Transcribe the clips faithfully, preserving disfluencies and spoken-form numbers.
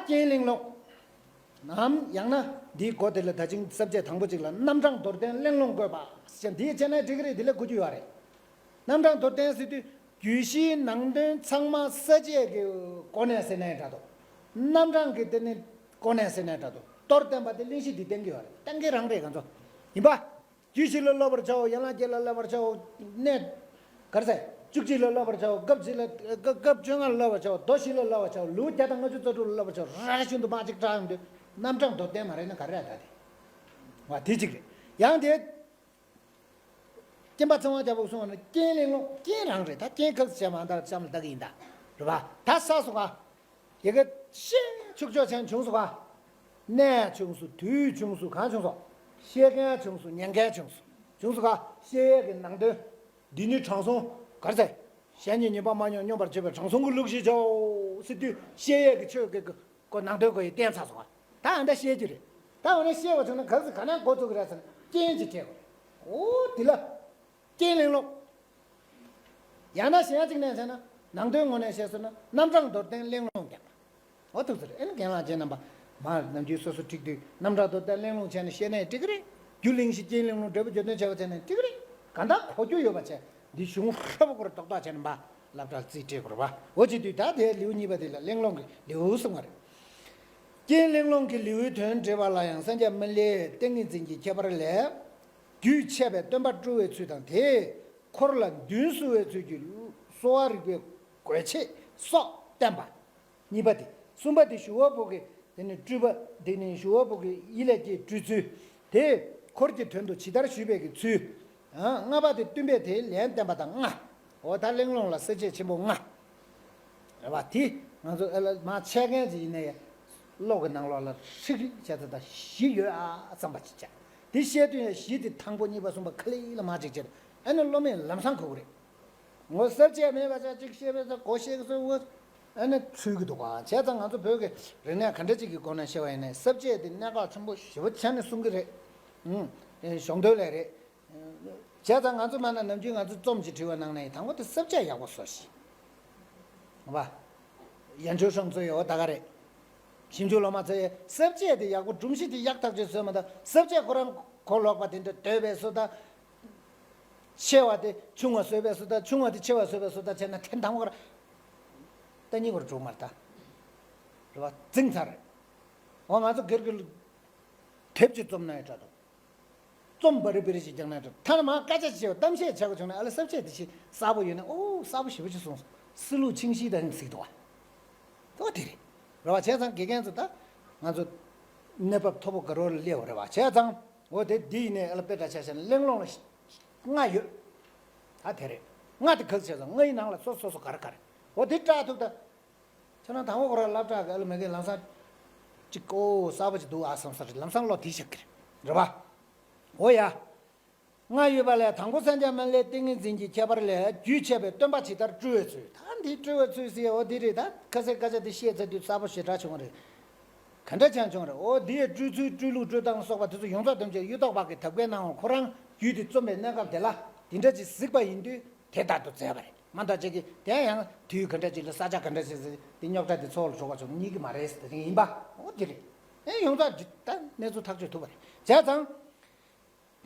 རྐྱེན་གླེང་སློང་། ནམ་ཡང་ན་འདིའི་སྒོ་དེ་ལ་ད་ཅིང་ས་བཅད་དང་པོ་གཅིག་ལ་རྣམ་གྲངས་མདོར་བསྟན་གླེང་སློང་དགོས་པ་ཞེས་འདིའི་བྱས་ན་འགྲིག་གི་རེད། འདི་ལ་གོ་རྒྱུ་ཡོད་རེད། རྣམ་གྲངས་མདོར་བསྟན་ཟེར་དུས་རྒྱུད་བཞིའི་ནང་དོན་ཚང་མ་ས་བཅད་ཀྱི་སྒོ་ནས་ཟེར་ནའི་འདྲ་འདུག་རྣམ་གྲངས་ཀྱི་དེ་ནི་སྒོ་ནས་ཟེར་ནའི་འདྲ་འདུག་མདོར་བསྟན་པ་དེ་གླེང་གཞི་འདི་བསྟན་གྱི་ཡོད་རེད། བསྟན་གྱི་རང་རེད་ང་ཚོ། ཡིན་པ། རྒྱུད་བཞི་ལ་བསླབ་པར་བྱའོ། ཡན་ལག་བརྒྱད་ལ་བསླབ་པར་བྱའོ། གནས། ག་རེ་ཟེར། བཅུ་གཅིག་ལ་བསླབ་པར་བྱའོ། སྐབས་བཞི་ལ། སྐབས་བཅོ་ལྔ་ལ་བསླབ་པར་བྱའོ། མདོ་བཞི་ལ་བསླབ་པར་བྱའོ། ལེའུ་བརྒྱ་དང་ལྔ་བཅུ་རྩ་དྲུག་ལ་བསླབ་པར་བྱའོ། ར་ར་བཞིན་དུ་མ་གཅིག་བསྒྲགས་ཡོང་དུས་རྣམ་གྲངས་མདོར་བསྟན་མ་རེད་ན་ག་རེ་རེད་ད་དེ། བ་དེ་གཅིག་རེད། ཡང་དེ། སྐྱེམ་པ་ཚེ་དབང་རྒྱལ་པོ་གསུངས་པ་ན་རྐྱེན་གླེང་སློང་། རྐྱེན་རང་རེད་ད། རྐྱེན་ག་ཚོད་བྱས་མ་ད་ལྕམ་ལ་ལྟ་གི་ཡིན་ད། རེད་པ། ད་ས་སོ་ག་ཡི་གེ་ཤེས་ཆོག་ཆོག་ཆེན་བྱུང་སོང་བ། གནས་བྱུང་སོང་། དུས་བྱུང་སོང་། གང་བྱུང་སོང་། ཤེས་མཁན་བྱུང་སོང་། ཉན་མཁན་བྱུང་སོང་། བྱུང་སོང་ག་ཤེས་ཡས་ཀྱི་ནང་དོན། འདི་ནི་དྲང་སྲོང་ག་རེ་ཟེར། གཞན་གྱིས་ཉན་པ་མ་མྱོང་། སྙོམས་པར་བྱེད་པའི་དྲང་སྲོང་གི་ལུགས་ཤིག་བྱའོ་ཟེར་དུས་ཤེས་ཡས་ཀྱི་ཆོས་ཀྱི་སྐོར་ནང་དོན་སྐོར་ཡི་བསྟན་ཚར་སོང་བ། ད་ཨ་འདྲ་ཤེས་རྒྱུ་རེད། ད་འོ་ན་ཤེས་པ་བྱུང་ན་ག་ཚོད་ག་ནས་འགོ་བཙུགས་ཀྱི་རེད་ཟེར་ན་རྐྱེན་གྱིས་སྤྲད་དགོས་རེད། འོ་འདི་ལ། རྐྱེན་གླེང་སློང་། ཡང་ན་གཞན་གཅིག་ནས་བྱས་ན་ནང་དོན་ངོས་ནས་བཤད་སོང་ན་རྣམ་གྲངས་མདོར་བསྟན་གླེང་སློང་རྒྱག་པ། འོ་ཐུགས་ཟེར་ཨེ་ནི་རྒན་ལགས་ཁྱེད་རྣམ་པ་མར་ནམ་རྒྱུན་སོ་སོ་ཁྲིད་དུས་རྣམ་གྲངས་མདོར་བསྟན་གླེང་སློང་བྱས་ནས་བཤད་ནས་འགྲིག་གི་རེད། རྒྱུ་གླེང་གཞི་རྐྱེན་གླེང་སློང་འབྲས་བུ་བརྗོད་དོན་བྱས་པ་བྱས་ནས་འགྲིག་གི་རེད། གང་ལྟར་གོ་རྒྱུ་ཡོད་པ་བྱས་འདི་གཞུང་ཧྲ་པོ་སྐོར་རྡོག་རྡོག་བྱས་ནས་མར་སློབ་གྲྭར་རྩིས་སྤྲད་དགོས་རེད་པ། འོ་བྱེད་དུས་ད་དེའི་ལེའུ་གཉིས་པ་དེ་ལ་གླེང་སློང་གི་ལེའུ་གསུངས་པ་རེད། རྐྱེན་གླེང་སློང་གི་ལེའུའི་དོན་འགྲེལ་བ་ལ་ཡང་སངས་རྒྱས་མི་ལའི་ཏིང་ངེ་འཛིན་གྱི་ཁྱད་པར་ལས། རྒྱུད་ཆད་པའི་སྟོན་པ་སྤྲུལ་བའི་ཚུལ་དང་དེས་འཁོར་ལ་མདུན་བསུ་བའི་ཚུལ་གྱིས་གསོ་བ་རིག་པའི་དགོས་ཆེད་སོགས་བསྟན་པ། གཉིས་པ་དེ། གསུམ་པ་དེ་ཞུ་བ་པོ་གི་དེ་ནི་སྤྲུལ་པ་དེ་ནི་ཞུ་བ་པོ་གི་ཡིད་ལས་སྐྱེས་སྤྲུལ་ཚུལ། དེས་འཁོར་གྱི་དོན་དུ་ཇི་ལྟར་ཞུས་པའི་གི་ཚུལ། ལྔ་པ་དེ་བསྟུན་པས་དེའི་ལན་བསྟན་པ་དང་ལྔ། འོ་ད་གླེང་སློང་ལ་ས་བཅད་ཆེན་པོ་ལྔ། རེད་བ། དེ་ང་ཚོ་ཨ་ལ་མ་འཆད་མཁན་ཅིག་ཡིན་ན་ཡང་། བློ་གི་ནང་ལོགས་ལ་ཧྲིག་ཧྲིག་བྱས་ད་ད་བཞི་ཡོད་ཨ་བསམ་པ་ཅིག་བྱས། དེ་བཤད་དུས་ཡང་བཞི་དེ་དང་པོ་གཉིས་པ་གསུམ་པ་ཁ་ལེ་ལ་མ་ཅིག་བྱས། ཨ་ནི་སློབ་མས་ལམ་སང་གོ་གི་རེད། ངོ་ས་བཅད་མེད་པ་ཅིག་བཤད་པས་ད་གོ་ཤེས་གི་སོ། ཨ་ནི་ཚུལ་གི་འདུག་ག་བྱས་ཙང་ང་ཚོ་བོད་ཀྱི་རིག་གནས་ག་འདྲ་ཅིག་གི་སྒོ་ནས་བཤད་པ་ཡིན་ན་ས་བཅད་དེ་གནད་འགག་ཆེན་པོ་ཞེ་པོ་བྱས་ནས་གསུང་གི་རེད། ཨུམ། གཞུང་དོན་ལས་རེད། བྱས་ཙང་ང་ཚོ་མ་ན་ནམ་རྒྱུན་ང་ཚོ་རྩོམ་ཅིག་བྲིས་པ་ནང་ནས་དང་པོ་དེ་ས་བཅད་ཡག་པོ་བཟོ་ཞིག་བ། ཡན་ཆོད་ཧྲང་ཚོ་ཡོད་ད་ག་རེད། ཞིབ་འཇུག་སློབ་མ་ཚོ་ཡི་ས་བཅད་དེ་ཡག་པོ་སྒྲོམ་གཞི་དེ་ཡག་ཐག་ཆོད་བཟོས་མ་ཐག་ས་བཅད་ཁོ་རང་གོ་ལོག་པ་དེ་འདྲ་འདོད་པའི་བཟོ་ད། ཆེ་བ་དེ་ཆུང་བ་བཟོས་པའི་བཟོ་ད། ཆུང་བ་དེ་ཆེ་བ་བཟོས་པའི་བཟོ་ད་བྱས་ན་དེ་དང་པོ་ཁོ་རང་ད་གཉིས་པར་འགྲོ་མ་རེད་ད། རེད་བ། འཛིང་ཚར་རེད། འོ་ང་ཚོ་སྒེར་གྱི་དེབ་ཅིག་རྩོམ་ན་ཡི་འདྲ་འདུག་རྩོམ་པ་རི་པི་རི་ཞིག་རྒྱག་ན་འགྲིག་ཐ་ན་མ་སྐད་ཆ་བཤད་པ་གཏམ་བཤད་བྱ་དགོས་བྱུང་ན་ཨ་ལ་ས་བཅད་དེ་ཞིག་གསལ་པོ་ཡོད་ན། ཨོ་གསལ་པོ་ཞེ་པོ་ཅིག་གསུངས་སོང་། སྲིད་ལུགས་ཆིངས་གཞི་དང་གཟིགས་འདུག་བ། ཨོ་དེ་རེད། རེད་བ། བྱས་ཙང་དགེ་རྒན་ཚོ་ད་ང་ཚོ་གནས་བབ་མཐོ་པོ་ག་རོ་ལ་སླེབས་པ་རེད་བ། བྱས་ཙང་ཨོ་དེ་འདི་ཡིན་ནའི་ཨ་ལ་དཔེ་འདྲ་ཆ་བཞག་ན་གླེང་སློང་ལ་ལྔ་ཡོད། ད་དེ་རེད། ལྔ་དེ་ག་ཚོད་བྱས་ཙང་ལྔ་ཡི་ནང་ལ་སོ་སོ་སོ་ག་རེ་ག་རེ་ཨོ་དེ་བཀྲག་ཐུབ་ད། ཁྱེད་རང་དང་པོ་ཁོ་རང་སློབ་གྲྭ་གི་ཨ་ལ་མེ་གེ་ལམ་སང་ཅིག་ཨོ་གསར་པ་ཅིག་འདུག་ཨ་བསམ་ས་རེད། ལམ་སང་བློ་དེ་ཤར་གི་རེད། རེད་པ། ཨོ་ཡ། ལྔ་ཡོད་པ་ལས་དང་པོ་སངས་རྒྱས་མི་ལའི་ཏིང་ངེ་འཛིན་གྱི་ཁྱད་པར་ལས་རྒྱུད་ཆད་པའི་སྟོན་པ་ཇི་ལྟར་སྤྲུལ་བའི་ཚུལ། ད་འདི་སྤྲུལ་བའི་ཚུལ་ཟེར་ཨོ་འདི་རེད། ད་ཁ་སའི་སྐད་ཆ་འདི་བཤད་ཚར་དུས་གསལ་པོ་ཞེ་དྲག་བྱུང་བ་རེད། ག་འདྲ་ཅང་བྱུང་རེད། ཨོ་འདི་ཡི་སྤྲུལ་ཚུལ་སྤྲུལ་ལུགས་སྤྲུལ་སྟངས་སོགས་པ་དེ་ཚོ་ཡོངས་རྫོགས་ཐམས་ཅད་གཡུ་ཐོག་པ་གི་ཐབས་མཁས་གནང་བ་ཁོ་རང་རྒྱུད་འདི་རྩོམ་པའི་གནས་སྐབས་དེ་ལ་འདི་འདྲ་ཅིག་གཟིགས་པ་ཡིན་དུས་དེ་ལྟར་དུ་མཛད་པ་རེད། མ་མཐའ་ཅིག་གིས་དེ་ཡང་དུས་ག་འདྲ་ཅིག་ལ་ས་ཆ་ག་འདྲ་ཅིག་ཟེར་དེ་རྙོག་དྲ་དེ་ཚོགས་ལ་འགྲོ་བ་བྱུང་གཉིས་ཀྱི་མ་རེད་ཟེར་དེ་རིང་ཡིན་པ། འོ་དེ་རེད། ཨེ་ཡོངས་རྫོགས་ད་གནས་ཚུལ་ཐག་གཅོད་ཐུབ་པ་རེད། བྱས་ཙང་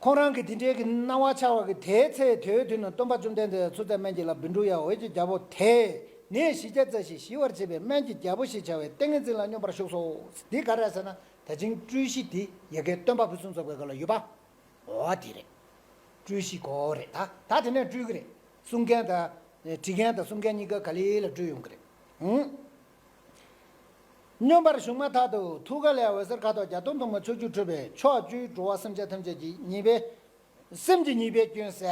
ཁོང་རང་གིས་དེ་འདྲའི་གི་སྣང་བ་འཆར་བ་གི་དེའི་ཚེ་དེའི་དུས་ན་སྟོན་པ་བཅོམ་ལྡན་འདས་ཚུལ་མཛད་སྨན་གྱི་བླ་བཻ་ཌཱུརྱ་འོད་ཀྱི་རྒྱལ་པོ་དེས་ནད་ཞི་བྱེད་རྩ་ཞིག་ཞི་བར་བྱེད་པའི་སྨན་གྱི་རྒྱལ་པོ་ཞེས་བྱ་བའི་ཏིང་ངེ་འཛིན་ལ་སྙོམས་པར་ཞུགས་སོ། འདི་ག་རེ་ཟེར་ན་ད་ཅིང་སྤྲུལ་གཞི་འདི་ཡ་གིའི་སྟོན་པ་ཕུན་སུམ་ཚོགས་པའི་སྐབས་ལ་ཡོད་པ། འོ་དེ་རེད། སྤྲུལ་གཞི་གོ་རེད་ད། ད་དེ་ནས་སྤྲུལ་གི་རེད། གསུང་མཁན་དང་། བྲི་མཁན་དང་གསུང་མཁན་གཉིས་ཀ་ག་ལེ་ལ་སྤྲུལ་ཡོང་གི་རེད། ཧུམ། སྙོམས་པར་ཞུགས་མ་ཐག་ཏུ་ཐུགས་ཀ་ལས་འོད་ཟེར་ཁ་དོག་བརྒྱ་སྟོང་དུ་མ་ཕྱོགས་བཅུར་འཕྲོས་པས་ཕྱོགས་བཅུའི་འགྲོ་བ་སེམས་ཅན་ཐམས་ཅད་ཀྱི་ཉེས་པའི། སེམས་ཀྱི་ཉེས་པའི་སྐྱོན་བསལ།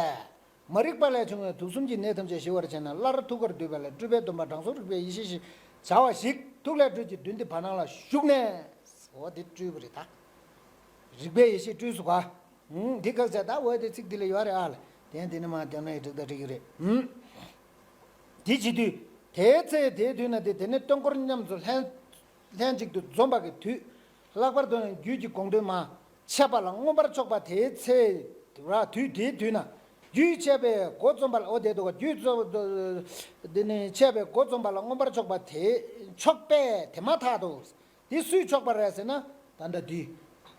མ་རིག་པ་ལས་བྱུང་བའི་དུག་གསུམ་གྱི་ནད་ཐམས་ཅད་ཞི་བར་བྱས་ནས་སླར་ཐུགས་ཀར་བསྡུས་པ་ལས་སྤྲུལ་པའི་སྟོན་པ་དྲང་སྲོང་རིག་པའི་ཡེ་ཤེས་ཞེས་བྱ་བ་ཞིག་ཐུགས་ལས་སྤྲུལ་གྱི་མདུན་དེ་བར་སྣང་ལ་བཞུགས་ནས། འོ་དེ་སྤྲུལ་པ་རེད་ད། རིག་པའི་ཡེ་ཤེས་སྤྲུལ་སོང་ག་ཧུམ། འདི་ག་ཚད་ད་འོ་དེ་ཚིག་འདི་ལ་ཡོད་རེད་ཨ་ལ། དེ་འདི་ནི་མ་དེ་ནི་འགྲིག་ད་འགྲིག་གི་རེད། ཧུམ། དེ་བྱེད་དུས། དེའི་ཚེ་དེའི་དུས་ན་དེ་དེ་ནི་སྟོན་འཁོར་མཉམ་དུ་ལྷན། ལྷན་ཅིག་ཏུ་འཛོམས་པ་གི་དུས། ལྷག་པར་དུ་ཡང་རྒྱུད་ཀྱི་དགོངས་དོན་མ། འཆད་པ་ལ་མངོན་པར་ཕྱོགས་པ་དེའི་ཚེ། ར་དུས་དེའི་དུས་ན། རྒྱུད་འཆད་པའི་འགོ་རྩོམ་པ་ལ་འོ་དེ་འདུག་ག་རྒྱུད་རྩོམ། དེ་ནི་འཆད་པའི་འགོ་རྩོམ་པ་ལ་མངོན་པར་ཕྱོགས་པ་དེ། ཕྱོགས་པས་དེ་མ་ཐག་ཏུ། དེ་སུས་ཆོག་པ་རེད་ཟེར་ན། ད་ལྟ་དེ་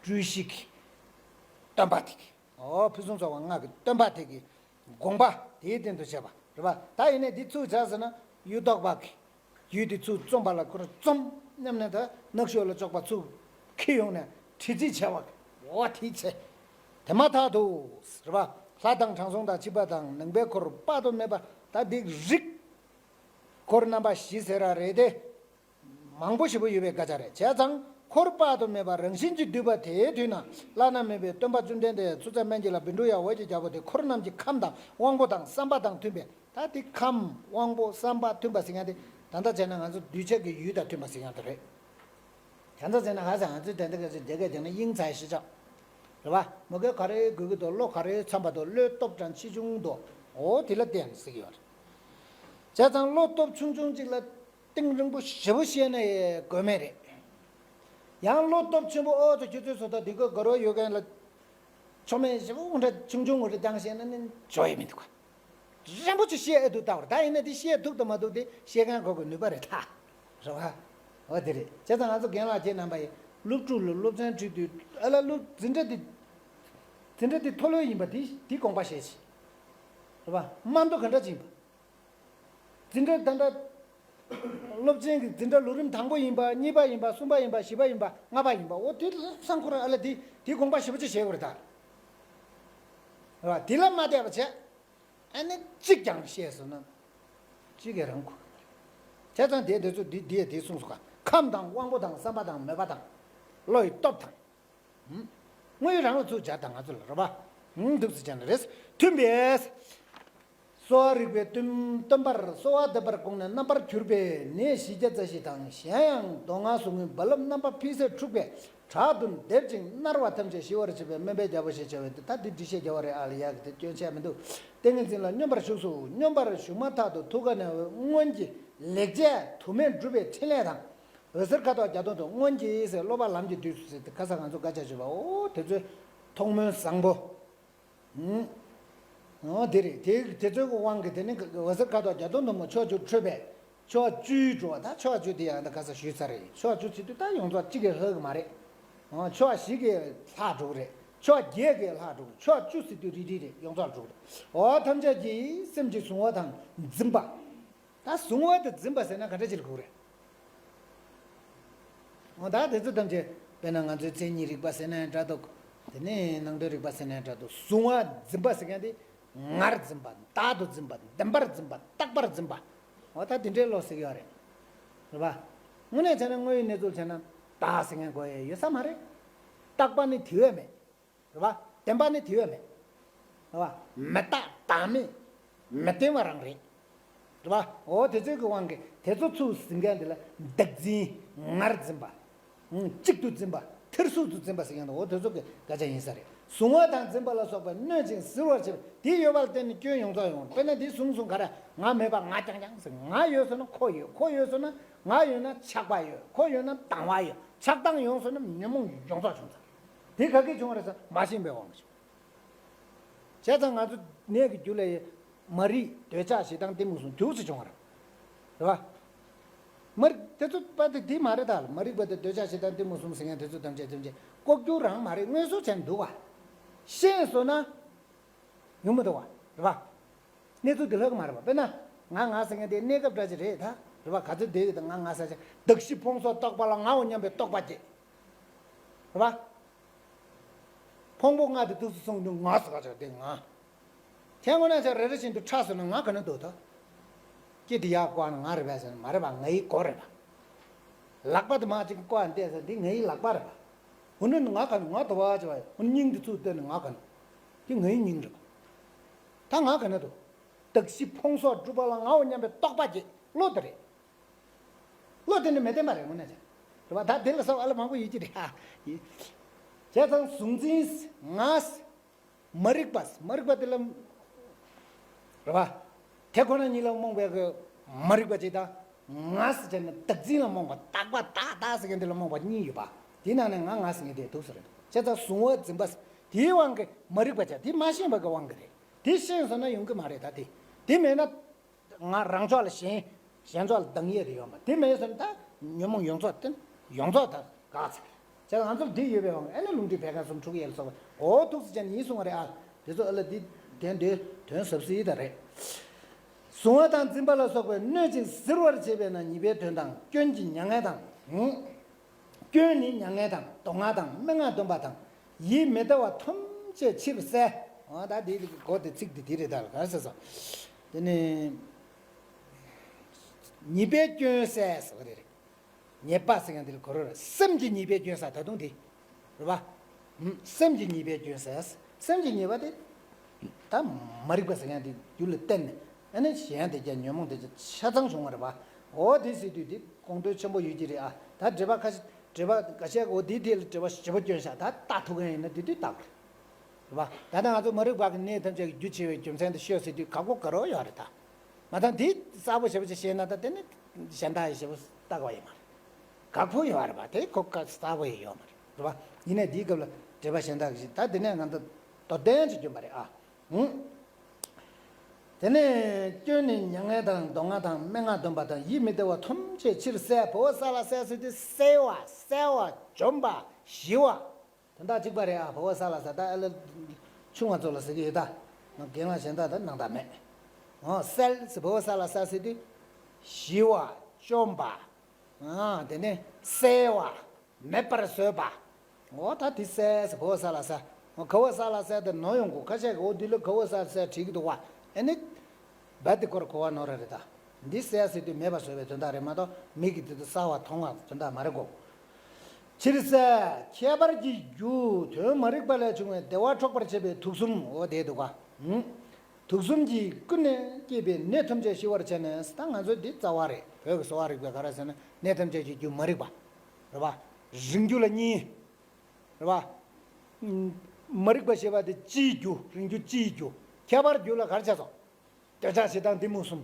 ཀྲུའུ་ཞི་གི་སྟོན་པ་དེ་གི། ཨོ་ཕུན་སུམ་ཚོགས་པ་ལྔ་གི་སྟོན་པ་དེ་གི་དགོངས་པ་དེའི་སྟེང་དུ་བྱས་པ་རེད་པ། ད་ཡིན་ནའི་འདི་ཚུར་བྱས་ཟེར་ན་གཡུ་ཐོག་པ་གི་རྒྱུད་དེ་ཚུར་རྩོམ་པ་ལ་ཁོ་རང་རྩོམ་སྙམ་ནས། ད་ནག་ཤོད་ལ་ཅོག་པ་ཚུར་འཁྱེར་ཡོང་ནས་བྲིས་རྩིས་བྱས་པ་གི། ཨོ་དེའི་ཚེ། དེ་མ་ཐག་ཏུ་རེད་པ། ལྷ་དང་དྲང་སྲོང་དང་ཕྱིན་པ་དང་། ནང་པའི་འཁོར་དཔག་ཏུ་མེད་པ། ད་འདི་རིགས་འཁོར་རྣམ་པ་བཞི་ཟེར་ར་རེད་དེ། མང་པོ་ཞེ་པོ་ཡོད་པའི་སྐད་ཆ་རེད། བྱས་ཙང་འཁོར་དཔག་ཏུ་མེད་པ་རང་བཞིན་གྱིས་བསྡུས་པ་དེའི་དུས་ན། བླ་ན་མེད་པའི་སྟོན་པ་བཅོམ་ལྡན་འདས་ཚུར་ཚད་སྨན་གྱི་བླ་བཻ་ཌཱུརྱ་འོད་ཀྱི་རྒྱལ་པོ་དེ་འཁོར་རྣམས་ཀྱི་ཁམས་དང་དབང་པོ་དང་བསམ་པ་དང་མཐུན་པས། ད་དེ་ཁམས་དབང་པོ་བསམ་པ་མཐུན་པ་ཟེར་མཁན་དེ། ད་ལྟ་བྱས་ན་ང་ཚོ་གདུལ་བྱ་གི་ཡུལ་དང་མཐུན་པ་ཟེར་མཁན་དེ་རེད། ད་ལྟ་བྱས་ན་ཧ་ཅང་ང་ཚོའི་དེ་འདྲ་གི་ཚོ་སྡེ་དགེ་དེ་ནི་དབྱིངས་མཚར་ཞེས་བྱ། རེད་པ། མུ་གེ་ག་རེ་དགོས་ཀྱི་འདུག་བློ་ག་རེ་འཚམ་པ་འདུག་བློའི་སྟོབས་གྲངས་ཆེ་ཆུང་འདུག་འོ་དེ་ལ་བརྟེན་ཟེར་གྱི་ཡོད་རེད། བྱས་ཙང་བློ་སྟོབས་ཆུང་ཆུང་ཅིག་ལ་གཏིང་རིང་པོ་ཞེ་པོ་བཤད་ན་ཡང་དགོས་མེད་རེད། ཡང་བློ་སྟོབས་ཆེན་པོ་ཨོ་ཙི་ཁྱོད་ཚོའི་བཟོ་ལྟ་འདི་གོ་དགའ་རོགས་ཡོད་མཁན་ལ་ཆོ་མེད་ཞེ་པོ་འུ་འདྲ་ཆུང་ཆུང་འུ་འདྲ་རྐྱང་བཤད་ན་ནི་ཆོ་ཡི་མི་འདུག་ག་རིན་པོ་ཆེ་བཤད་ཨེ་འདུག་ལྟ་བར། ད་ཡིན་ན་དེ་བཤད་ཐུབ་དང་མ་ཐུབ་དེ་བཤད་མཁན་གོ་གི་ནུས་པ་རེད་ད། རེད་བ། འོ་དེ་རེད། བྱས་ཙང་ང་ཚོ་རྒན་ལགས་ཁྱེད་རྣམ་པ་ཡིས་སློབ་ཕྲུག་ལ་སློབ་ཚན་ཁྲིད་དུས་ཨ་ལ་སློབ་འཛིན་གྲྭ་འདི། འཛིན་གྲྭ་འདི་མཐོ་ལོས་ཡིན་པ་འདི་འདི་དགོངས་པ་བཞེས་ཤིག་རེད་བ། མ་མཐོ་ག་འདྲ་ཅིག་ཡིན་པ། འཛིན་གྲྭ་ད་ལྟ། སློབ་ཆེན་གྱི་འཛིན་གྲྭ་ལོ་རིམ་དང་པོ་ཡིན་པ་གཉིས་པ་ཡིན་པ་གསུམ་པ་ཡིན་པ་བཞི་པ་ཡིན་པ་ལྔ་པ་ཡིན་པ། འོ་དེ་ལ་སང་ཁོ་རང་ཨ་ལ་དེ་དེ་དགོངས་པ་ཞེ་པོ་ཅིག་བཞེས་དགོས་རེད་ད། རེད་བ། དེ་ལ་མ་བལྟས་པ་བྱས། ཨ་ནི་གཅིག་ཀྱང་བཤད་སོང་ན། གཅིག་གིས་རང་གོ་གི་མ་རེད། བྱས་ཙང་དེ་དེ་ཚོ་འདི་འདི་ཡ་དེ་གསུངས་སོང་ག་ཁམས་དང་དབང་པོ་དང་བསམ་པ་དང་མོས་པ་དང་། བློ་ཡི་སྟོབས་དང་། ཧུམ། དངོས་ཡོད་རང་ལ་ཚུར་སྦྱར་དང་ང་ཚོ་ལ་རེད་པ། ཧུམ། འདུག་སེ་བྱས་ན་རེད། མཐུན་པས། གསོ་བ་རིག་པའི་སྟོན་སྟོན་པར་གསོལ་བ་འདེབས་པར་དགོངས་ནས་རྣམ་པར་གྱུར་པའི་ནད་བཞི་བརྒྱ་རྩ་བཞི་དང་། གཞན་ཡང་མདོ་སྔགས་ཟུར་མོས་རྦ་རླབས་རྣམ་པ་ཕུལ་སས་འཁྲུགས་པའི་དྲག་ཏུ་འདེབས་ཅིང་མནར་བ་ཐམས་ཅད་ཞི་བར་བྱེད་པའི་སྨན་པའི་རྒྱལ་པོ་ཞེས་བྱ་བའི་དེ། ད་འདི་འགྲེལ་བཤད་རྒྱག་པ་རེད་ཨ་ལ། ཡག་གི་དེ་སྐྱོན་ཆ་མི་འདུག་ཏིང་ངེ་འཛིན་ལ་སྙོམས་པར་ཞུགས་སོ། སྙོམས་པར་ཞུགས་མ་ཐག་ཏུ་ཐུགས་ཀ་ནས་འོད་སྔོན་གྱི་ལེགས་སྤྱད་དུ་མས་བསྒྲུབས་པའི་ཕྲིན་ལས་དང་། འོད་ཟེར་ཁ་དོག་བརྒྱ་སྟོང་དུ་སྔོན་གྱི་ཟེར་སློབ་པ་ལམ་གྱི་བདུད་རྩི་ཟེར་དེ་ཁ་སང་ང་ཚོ་སྐད་ཆ་བརྗོད་པ། འོ་དེ་ཚོའི་ཐོག་མའི་བཟང་པོ། ཨང་། འོ་དེ་རེད། དེ་དེ་ཚོའི་དབང་གིས་དེ་ནི་འོད་ཟེར་ཁ་དོག་བརྒྱ་སྟོང་དུ་མ་ཕྱོགས་བཅུར་འཕྲོས་པས་ཕྱོགས་བཅུའི་འགྲོ་བ། ད་ཕྱོགས་བཅུ་དེ་ཡང་ད་ཁ་སང་ཞུས་ཚར་རེད། ཕྱོགས་བཅུ་ཟེར་དུས་ད་ཡོངས་རྫོགས་གཅིག་གིས་ལྷག་གི་མ་རེད། འོ་ཕྱོགས་བཞི་གིས་ལྷག་འགྲོ་གི་རེད། ཕྱོགས་བརྒྱད་ཀྱིས་ལྷག་འགྲོ་གི། ཕྱོགས་བཅུ་ཟེར་དུས་རིལ་རིལ་རེད། ཡོངས་རྫོགས་འགྲོ་གི་རེད། འོ་ཐམས་ཅད་ཀྱི་སེམས་ཀྱི་གཟུང་བ་དང་འཛིན་པ། ད་གཟུང་བ་དང་འཛིན་པ་ཟེར་ན་ག་འདྲ་ཅིག་ལ་གོ་གི་རེད། འོ་ད་དེ་ཚོ་ཐམས་ཅད་དཔེར་ན་ང་ཚོའི་མཚན་ཉིད་རིག་པ་ཟེར་ན་ཡང་འདྲ་འདུག་དེ་ནས་ནང་དོན་རིག་པ་ཟེར་ན་ཡང་འདྲ་འདུག་གཟུང་བ་འཛིན་པ་ཟེར་མཁན་དེ་ངར་འཛིན་པ། བདག་ཏུ་འཛིན་པ། བདེན་པར་འཛིན་པ། རྟག་པར་འཛིན་པ། འོ་ད་དེ་འདྲའི་བློ་ཟེར་གྱི་ཡོད་རེད། རེད་པ། དངོས་གནས་བྱས་ན་དངོས་ཡོད་གནས་ཚུལ་བྱས་ན་བདག་ཟེར་མཁན་དགོས་ཡ་ཡོད་ས་མ་རེད། རྟག་པ་ནི་དེ་བས་མེད། རེད་བ། བདེན་པ་ནི་དེ་བས་མེད། རེད་བ། མི་རྟག་བདག་མེད། མི་བདེན་པ་རང་རེད། རེད་བ། འོ་དེ་ཚོའི་གི་དབང་གིས་དེ་ཚོ་ཚུར་ཟིན་མཁན་དེ་ལ་བདག་འཛིན། ངར་འཛིན་པ། གཅིག་ཏུ་འཛིན་པ། ཐེར་ཟུག་ཏུ་འཛིན་པ་ཟེར་མཁན་དེ་འོ་དེ་ཚོ་གི་སྐད་ཆ་ཡིན་ས་རེད། གཟུང་བ་དང་འཛིན་པ་ལ་སོགས་པས་གནོད་ཅིང་གཟིར་བར་བྱེད་པ་དེ་ཡོད་པ་ལ་བརྟེན་ནས་སྐྱོན་ཡོངས་རྫོགས་ཡོང་བ། དཔེར་ན་དེ་བཟུང་བཟུང་ག་རེ། ང་མེད་པ་ང་རྐྱང་རྐྱང་ཟེར། ང་ཡོད་ཟེར་ན་ཁོ་ཡོད། ཁོ་ཡོད་ཟེར་ན་ང་ཡོད་ན་ཆགས་པ་ཡོད། ཁོ་ཡོད་ན་སྡང་བ་ཡོད། ཆགས་སྡང་ཡོད་ཟེར་ན་ཉོན་མོངས་ཡོངས་རྫོགས་བྱུང་ཚར། དེ་ག་གིས་བྱུང་བ་རེད་ཟེར་མ་ཤེས་པའི་དབང་གིས་བྱུང་། བྱས་ཙང་ང་ཚོ་གནས་ཀྱི་རྒྱུ་ལས་མ་རིག་འདོད་ཆགས་ཞེ་སྡང་གཏི་མུག་གསུམ་དུས་སུ་བྱུང་བ་རེད། རེད་བ། མ་རིག་དེ་ཚོ་པ་དེ་དེ་མ་རེད་ད། མ་རིག་པ་དེ་འདོད་ཆགས་ཞེ་སྡང་གཏི་མུག་གསུམ་ཟེར་མཁན་དེ་ཚོ་ཐམས་ཅད་ཐམས་ཅད་ལྐོག་གྱུར་རང་མ་རེད། མངོན་སུམ་བྱས་ནས་འདུག་བ། ཤེས་སོང་ན་ཡོང་མི་འདུག་བ། རེད་བ། གནས་ཚུལ་འདི་ལྷག་གི་མ་རེད་པ། དཔེར་ན་ང་ང་ཟེར་མཁན་དེ་གནས་སྐབས་འདྲ་ཅིག་རེད་ད། རེད་པ། ག་ཚོད་བསྡད་ཡོད་ད། ང་ང་ཟེར་ཅིག་གདགས་གཞི་ཕུང་སོགས་རྟོག་པ་ལ་ངའོ་སྙམ་པའི་རྟོག་པ་སྐྱེ། རེད་པ། ཕུང་པོ་ལྔ་དེ་འདུག་སེ་སོང་དུས་ང་ཟེར་ག་ཅིག་དེ་ང་། དེ་དངོས་གནས་ཆ་རེ་རེ་བཞིན་དུ་ཁྲག་ཟེར་ན་ང་ག་ན་འདུག་ད། སྐེ་དེ་ཡར་བཀོག་ན་ང་རེད་པས་ཟེར་ན་མ་རེད་པ། ང་ཡི་མགོ་རེད་པ། ལག་པ་དེ་མར་ཅིག་བཀོག་ཡ་བལྟས་ཟེར་ན་འདི་ང་ཡི་ལག་པ་རེད་པ། འོ་ན་ང་ག་ན་ང་དོ་བ་ཅིག་བ་ཡོད། འོ་ན་སྙིང་དེ་ཚུར་བཏོན་ན་ང་ག་ན། འདི་ང་ཡི་སྙིང་རེད་པ། ད་ང་ག་ན་འདུག་གདགས་གཞི་ཕུང་སོགས་སྒྲུབ་པ་ལ་ངའོ་སྙམ་པའི་རྟོག་པ་སྐྱེ། བློ་དེ་རེད། བློ་དེ་ནི་མི་བདེན་པ་རེད། དངོས་གནས་བྱས་རེད་པ། ད་དེ་ལ་ཟབ་ཨ་ལ་མང་པོ་ཡོད་ཀྱི་རེད་ཨ། བྱས་ཙང་གཟུང་འཛིན་ང་མ་རིག་པ། མ་རིག་པ་དེ་ལ་རེད་པ། དེ་ཁོ་ན་ཉིད་ལ་རྨོངས་པའི་གི་མ་རིག་པ་ཅིག་དང་། ང་ཟེར་བྱས་ན་བདག་འཛིན་ལ་རྨོངས་པ། རྟག་པ་བདག་བདག་ཟེར་མཁན་དེ་ལ་རྨོངས་པ་གཉིས་ཡོད་པ། དེའི་ནང་ནས་ང་ང་ཟེར་མཁན་དེ་འདུག་སེ་རེད། བྱས་ཙང་གཟུང་བ་འཛིན་པ་དེའི་དབང་གིས་མ་རིག་པ་ཅིག་དེ་མ་ཤེས་པ་གི་དབང་གིས་རེད། དེ་ཤེས་སོང་ན་ཡོང་གི་མ་རེད་ད། དེ་དེ་མེད་ན། ང་རང་ཕྱོགས་ལ་ཞེན། གཞན་ཕྱོགས་ལ་སྡང་ཡས་དེ་ཡོད་མ། དེ་མེད་ཟེར་ན་ད་ཉོན་མོངས་ཡོངས་རྫོགས་བསྟན། ཡོངས་རྫོགས་དག་ཚར། བྱས་ཙང་ང་ཚོར་འདི་ཡོད་པའི་དབང་ཨེ་ནི་ལུང་འདྲེན་བད་ཀན་གསུམ་ཕྲུ་གུ་ཡལ་སོགས་པ་འོ་ཐུགས་སུ་ཆེ་ནི་ཡིན་གསུང་བ་རེད་ཨ། དེ་ཚོ་ཨ་ལ་འདི་དོན་འདོད་དོན་ཟབ་སྲིད་ད་རེད། གཟུང་བ་དང་འཛིན་པ་ལ་སོགས་པས་གནོད་ཅིང་གཟིར་བར་བྱེད་པས་ན་ཉེས་པའི་དོན་དང་སྐྱོན་གྱི་མྱ་ངན་དང་། སྐྱོན་ནི་མྱ་ངན་དང་སྡུག་བསྔལ་དང་སྨྲེ་སྔགས་འདོན་པ་དང་ཡིད་མི་བདེ་བ་ཐམས་ཅད་ཕྱིར་བསལ། འོ་ད་འདི་གོ་དེ་ཚིག་འདི་འདི་རེད་ད་ལ་ག་རེ་ཟེར་སོང་། དེ་ནི་ཉེས་པའི་སྐྱོན་བསལ་ཟེར་བ་རེད། ཉེས་པ་ཟེར་མཁན་དེ་ལ་གོ་རོགས་རེད། སེམས་ཀྱི་ཉེས་པའི་སྐྱོན་བསལ་ད་དུང་དེ། རེད་པ། ཧུམ། སེམས་ཀྱི་ཉེས་པའི་སྐྱོན་བསལ། སེམས་ཀྱི་ཉེས་པ་དེ། ད་མ་རིག་པ་ཟེར་མཁན་དེ་རྒྱུ་ལ་བརྟེན་ནས་ཨ་ནི་གཞན་དེ་ཀྱང་ཉོན་མོངས་དེ་ཆ་ཚང་བྱུང་བ་རེད་པ། འོ་དེ་ཟེར་དུས་དེ་དགོངས་དོན་ཆེན་པོ་ཡོད་ཀྱི་རེད་ཨ། ད་འགྲེལ་པ་ཁ་ཤས་འགྲེལ་པ་འགའ་ཤས་འོ་དེ་དེ་ལ་འགྲེལ་པ་ཞིབ་པོ་སྐྱོན་བཞག་ད་ལྟ་ཐུབ་མཁན་ཡིན་ན་དེ་དུས་ལྟ་དགོས་རེད། རེད་པ། ད་ལྟ་ང་ཚོ་མ་རིག་པ་གི་གནས་ཐམས་ཅད་ཀྱི་རྒྱུ་ཆེ་བའི་རྒྱུ་མཚན་དེ་ཤོད་ཟེར་དུས་ཁག་པོ་དགའ་རོགས་ཡོད་རེད་ད། མ་ད་འདི་གསལ་པོ་ཞེ་པོ་ཅིག་ཤེས་ན་ད་དེ་ནི་གཞན་དག་ཡི་ཞེ་པོ་ལྟ་དགོས་ཡོད་མ་རེད། ཁག་པོ་ཡོད་རེད་པ། དེ་ཁོ་ཁ་གསལ་པོ་ཡི་ཡོད་མ་རེད། རེད་པ། ཡིན་ནའི་འདིའི་སྐབས་ལ་འགྲེལ་པ་གཞན་དག་གི་ཞིག་ད་དེ་ནས་ང་ཚོ་དོ་ལྡན་ཅིག་རྒྱུན་པ་རེད་ཨ། ཧུང་། དེ་ནས་སྐྱོན་ནི་མྱ་ངན་དང་སྡུག་བསྔལ་དང་སྨྲེ་སྔགས་འདོན་པ་དང་ཡིད་མི་བདེ་བ་ཐམས་ཅད་ཕྱིར་བསལ། བ་བ་ས་ལ་བསལ་ཟེར་དུས་བསལ་བ་བསལ་བ་འཇོམས་པ་ཞི་བ། དོན་དག་གཅིག་པ་རེད་ཨ། བ་བ་ས་ལ་ས་ད་ཨ་ལ་ཆུང་བ་ཚོ་ལ་ཟེར་གྱི་ཡོད་ད། རྒན་ལགས་གཞན་དག་ད་སྣང་དག་མེད། འོ་བསལ་ཟེར་བ་བ་ས་ལ་ས་ཟེར་དུས། ཞི་བ། བཅོམ་པ། ཨ་དེ་ནས་བསལ་བ། མེད་པར་བཟོད་པ། འོ་ད་དེ་བསལ་ཟེར་བ་བ་ས་ལ་ས། འོ་ག་བ་ས་ལ་ས་དེ་ནོར་ཡོང་གོ་ཁ་ཤས་ཀྱི་འོ་དེ་ལ་ག་བ་ས་ལ་ས་བྲིས་ཀྱི་འདུག་བ། ཨ་ནི། བ་དེ་སྐོར་གོ་བ་ནོར་ར་རེད་ད། འདི་བསལ་ཟེར་དུས་མེད་པར་བཟོད་པའི་དོན་དག་རེད་མ་གཏོགས་མིག་གིས་དེ་ཚོ་གསལ་བ་མཐོང་བ་དོན་དག་མ་རེད་གོ། ཕྱིར་བསལ། ཁྱད་པར་གྱི་རྒྱུ་དོན་མ་རིག་པ་ལས་བྱུང་བའི་བདེ་བ་འཕྲོག་པར་བྱེད་པའི་དུག་གསུམ་འོ་དེ་འདུག་ག་ཨུམ། དུག་གསུམ་གྱིས་ཀུན་ནས་བསྐྱེད་པའི་ནད་ཐམས་ཅད་ཞི་བར་བྱས་ནས་ད་ང་ཚོའི་འདི་རྩ་བ་རེད། བོད་ཀྱི་གསོ་བ་རིག་པའི་ག་རེ་ཟེར་ན་ནད་ཐམས་ཅད་ཀྱི་རྒྱུ་མ་རིག་པ། རེད་པ། རིང་རྒྱུ་ལ་གཉིས། རེད་པ། ཨུམ། མ་རིག་པ་ཞེས་པ་དེ་སྤྱིའི་རྒྱུ་རིང་རྒྱུ་སྤྱིའི་རྒྱུ། ཁྱད་པར་རྒྱུ་ལ་ག་རེ་བྱས་སོང་། འདོད་ཆགས་ཞེ་སྡང་གཏི་མུག་གསུམ།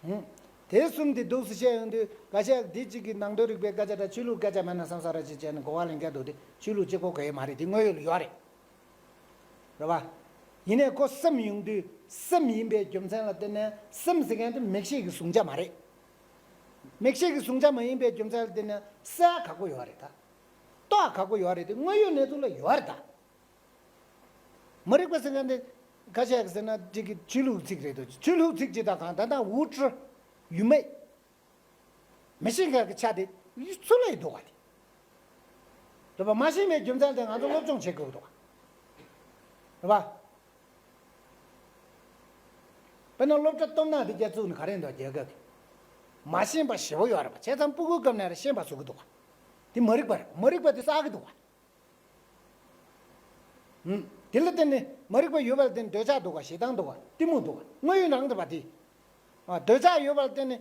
ཧུམ། དེ་གསུམ་དེ་འདུག་སེ་བཤད་ཡོང་དུས་འགའ་ཤས་འདི་གཅིག་གི་ནང་དོན་རིག་པའི་སྐད་ཆ་དང་ཆོས་ལུགས་སྐད་ཆ་མེད་ན་བསམ་ས་ར་ཅིག་བྱས་ནས་གོ་བ་ལེན་མཁན་འདུག་སྟེ་ཆོས་ལུགས་གཅིག་པོ་ག་ཡེ་མ་རེད། དེ་དངོས་ཡོད་ལ་ཡོད་རེད། རེད་པ། ཡིན་ནའི་ཁོ་སེམས་ཡོང་དུས་སེམས་ཡིན་པའི་རྒྱུ་མཚན་ལ་བརྟེན་ནས་སེམས་ཟེར་མཁན་དེ་མིག་ཤེས་ཀྱི་གཟུང་བྱ་མ་རེད། མིག་ཤེས་ཀྱི་གཟུང་བྱ་མ་ཡིན་པའི་རྒྱུ་མཚན་ལ་བརྟེན་ནས་བསལ་ཁག་པོ་ཡོད་རེད་ད། རྟོགས་ཁག་པོ་ཡོད་རེད་དེ་དངོས་ཡོད་གནས་ཚུལ་ལ་ཡོད་རེད་ད། མ་རིག་པ་ཟེར་མཁན་དེ་ཁ་ཤས་ཀྱིས་ཟེར་ན་ཅིག་གི་ཆོས་ལུགས་ཚིག་རེད་དོ། ཆོས་ལུགས་ཚིག་ཅིག་དང་གང་ད་ལྟ་འུ་ཀྲི་ཡུལ་མེད། མི་ཤེས་མཁན་གྱི་ཆ་དེ་ཚུར་ལ་ཡི་འདུག་བ་དེ། རེད་པ། མ་ཤེས་པའི་རྒྱུ་མཚན་དེ་ང་ཚོ་སློབ་སྦྱོང་བྱེད་དགོས་འདུག་བ། རེད་པ། དཔེར་ན་སློབ་གྲྭ་སྟོབས་ན་དེ་རྒྱ་བཙུགས་ནས་ག་རེ་འདུག་རྒྱལ་ཁབ་ཀྱི། མ་ཤེས་པ་ཞེ་པོ་ཡོད་རེད་པ། བྱས་ཙང་སྤུ་གུའི་སྐབས་ནས་རེ་ཤེས་པ་བཟོ་གི་འདུག་བ། དེ་མ་རིག་པ་རེད། མ་རིག་པ་དེ་བསགས་གི་འདུག་བ། ཧུམ། དེ་ལ་བརྟེན་ནས་མ་རིག་པ་ཡོད་པ་ལ་བརྟེན་འདོད་ཆགས་འདུག་ག་ཞེ་སྡང་འདུག་ག་གཏི་མུག་འདུག་ག་དངོས་ཡོད་ནང་དུ་བ་དེ། ཨ་འདོད་ཆགས་ཡོད་པ་ལ་བརྟེན་ནས་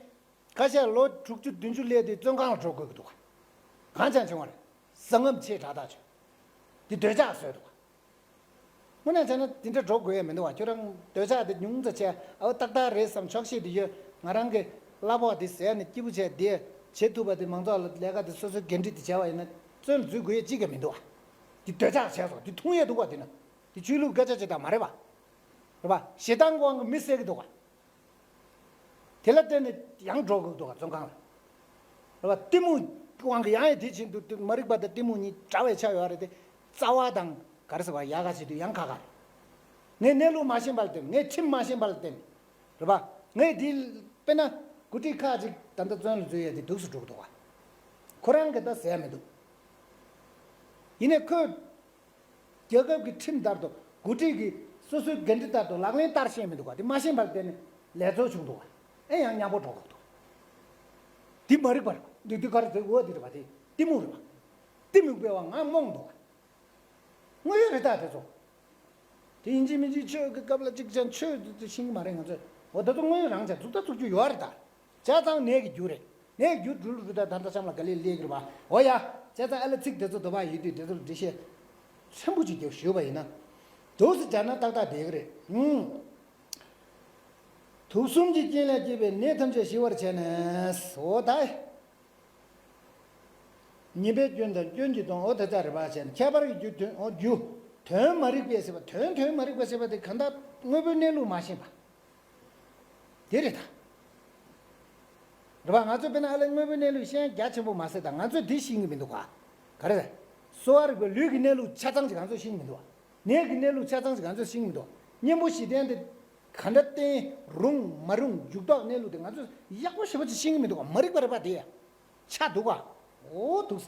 ཁ་ཤས་ལོ་དྲུག་ཅུ་བདུན་ཅུ་སླེབས་དུས་བཙོན་ཁང་ལ་འགྲོ་དགོས་ཀྱི་འདུག་ག་གང་བྱས་བྱུང་བ་རེད། ཟ་ངམ་ཆེ་དྲག་ཐག་ཆོད། འདི་འདོད་ཆགས་བཟོས་འདུག་ག་དངོས་གནས་བྱས་ན་འདི་འདྲ་འགྲོ་དགོས་ཡ་མི་འདུག་བ། ཁྱོད་རང་འདོད་ཆགས་དེ་ཉུང་ཙམ་བྱས་ཨའོ་ཏག་ཏག་རེད་བསམ་ཆོག་ཤེས་དེ་ཡོད། ང་རང་གི་གླ་ཕོགས་དེ་ཟས་ནས་སྐྱིད་པོ་བྱས་དེ་བྱེད་ཐུབ་པ་དེ་མང་ཚོགས་ལ་ལས་ཀ་དེ་སོ་སོའི་འགན་འཁྲི་དེ་བྱས་པ་ཡིན་ན་བཙོན་ལ་འཛུལ་དགོས་ཡ་གཅིག་ཀྱང་མི་འདུག་བ། དེ་འདོད་ཆགས་བྱས་སོང་། དེ་འཐུང་ཡས་འདུག་བ། དེ་ན་དེ་ཆོས་ལུགས་སྐད་ཆ་བྱེད་སྟངས་མ་རེད་བ། རེད་བ། ཞེ་སྡང་གི་དབང་གིས་མི་བསད་ཀྱི་འདུག་བ། དེ་ལ་བརྟེན་ནས་ཡང་འགྲོ་དགོས་འདུག་བ་བཙོན་ཁང་ལ། རེད་བ། གཏི་མུག་དབང་གིས་ཡང་ཡང་དེ་བྱེད་འདུག་དེ་མ་རིག་པ་དང་གཏི་མུག་གཉིས་འདྲ་བའི་ཆ་ཡོད་རེད་དེ། རྩ་བ་དང་ག་རེ་ཟེར་བ་ཡག་ག་བྱེད་དུས་ཡང་ཁ་ཁ་རེད། ངས་གནས་ལུགས་མ་ཤེས་པ་ལ་བརྟེན། ངས་ཁྲིམས་མ་ཤེས་པ་ལ་བརྟེན། རེད་པ། ངས་འདི་དཔེར་ན་འགོ་ཁྲིད་ཁག་ཅིག་ད་ལྟ་བཙོན་ལ་འཛུལ་ཡས་དེ་སྡུག་སུ་འགྲོ་གི་འདུག་བ། ཁོ་རང་གིས་ད་ཟེར་ཡ་མི་འདུག་ཡིན་ནའི་ཁོས་རྒྱལ་ཁབ་ཀྱི་ཁྲིམས་ལྟར་དུ་འགོ་ཁྲིད་ཀྱིས་སོ་སོའི་འགན་འཁྲི་ལྟར་དུ་ལག་ལེན་བསྟར་ཤེས་མི་འདུག་བ། དེ་མ་ཤེས་པར་བརྟེན་ནས་ལས་བཙོག་བྱུང་འདུག་བ། ཨེ་ཡང་མཉམ་པོ་འགྲོ་དགོས་འདུག་དེ་མ་རིག་པ་རེད་བ། འདི་འདི་ག་རེ་ཟེར་འོ་འདི་རེད་བ། དེ་གཏི་མུག་རེད་བ། གཏི་མུག་པའི་དབང་ང་རྨོངས་འདུག་བ། དངོས་ཡོད་རེད་ད་དེ་ཚོ། དེ་ཡིན་གཅིག་མིན་གཅིག་ཆོས་ཀྱི་སྐབས་ལ་གཅིག་ཀྱང་ཆོས་དེ་ཤེས་ཀྱི་མ་རེད་ང་ཚོས། འོ་ད་ཚོ་དངོས་ཡོད་རང་ཅག་འཛུགས་ད་འཛུགས་རྒྱུ་ཡོད་རེད་ད། བྱས་ཙང་ནད་ཀྱི་རྒྱུ་རེད། ནད་ཀྱི་རྒྱུ་འགྲུལ་རུ་ད་ད་ལྟ་གཤམ་ལ་ག་ལེ་ལས་ཀྱི་རེད་བ། འོ་ཡ། བྱས་ཙང་ཨ་ལ་ཚིག་དེ་ཚོ་འདོད་པ་ཡོད་དུས་དེ་ཚོར་འགྲེལ་བཤད་ཕྲན་བུ་ཅིག་རྒྱབ་ཞུས་པ་ཡིན་ན། འདུག་སེ་སྦྱར་ན་ཏག་ཏག་བསྡད་ཀྱི་རེད། ཨུང་། དུག་གསུམ་གྱི་རྐྱེན་ལས་སྐྱེས་པའི་ནད་ཐམས་ཅད་ཞི་བར་བྱས་ནས། འོ་ད། ཉེས་པའི་སྐྱོན་དང་སྐྱོན་གྱི་དོན། འོ་དེ་ལྟར་རེ་བ་ཅན། ཁྱད་པར་གྱི་རྒྱུ་དོན། འོ་རྒྱུ། དོན་མ་རིག་པས་ཟེར་བ། དོན་དོན་མ་རིག་པ་ཟེར་བ་དེ་གང་ལྟར་དངོས་པོའི་གནས་ལུགས་མ་ཤེས་པ། དེ་རེད་ད། རེད་པ། ང་ཚོས་དཔེར་ན་ཨ་ལས་དངོས་པོའི་གནས་ལུགས་ཤེས་ཡ་རྒྱ་ཆེན་པོ་མ་ཟད་ད་ང་ཚོས་འདི་ཤེས་ཀྱི་མི་འདུག་ག་ག་རེ་རེད། གསོ་བ་རིག་པའི་ལུས་ཀྱི་གནས་ལུགས་ཆ་ཚང་ཅིག་ང་ཚོས་ཤེས་ཀྱི་མི་འདུག་ག་གནས་ཀྱི་གནས་ལུགས་ཆ་ཚང་ཅིག་ང་ཚོས་ཤེས་ཀྱི་མི་འདུག་ག་གཉེན་པོ་བཞི་ལྡན་དེ་ག་འདྲ་བསྟེན་རུང་མ་རུང་འཇུག་ལྡོག་གནས་ལུགས་དེ་ང་ཚོས་ཡག་པོ་ཞེ་པོ་ཅིག་ཤེས་ཀྱི་མི་འདུག་ག་མ་རིག་པ་རེད་པ་དེ་ཡ། ཆགས་འདུག་ག་འོ་འདུག་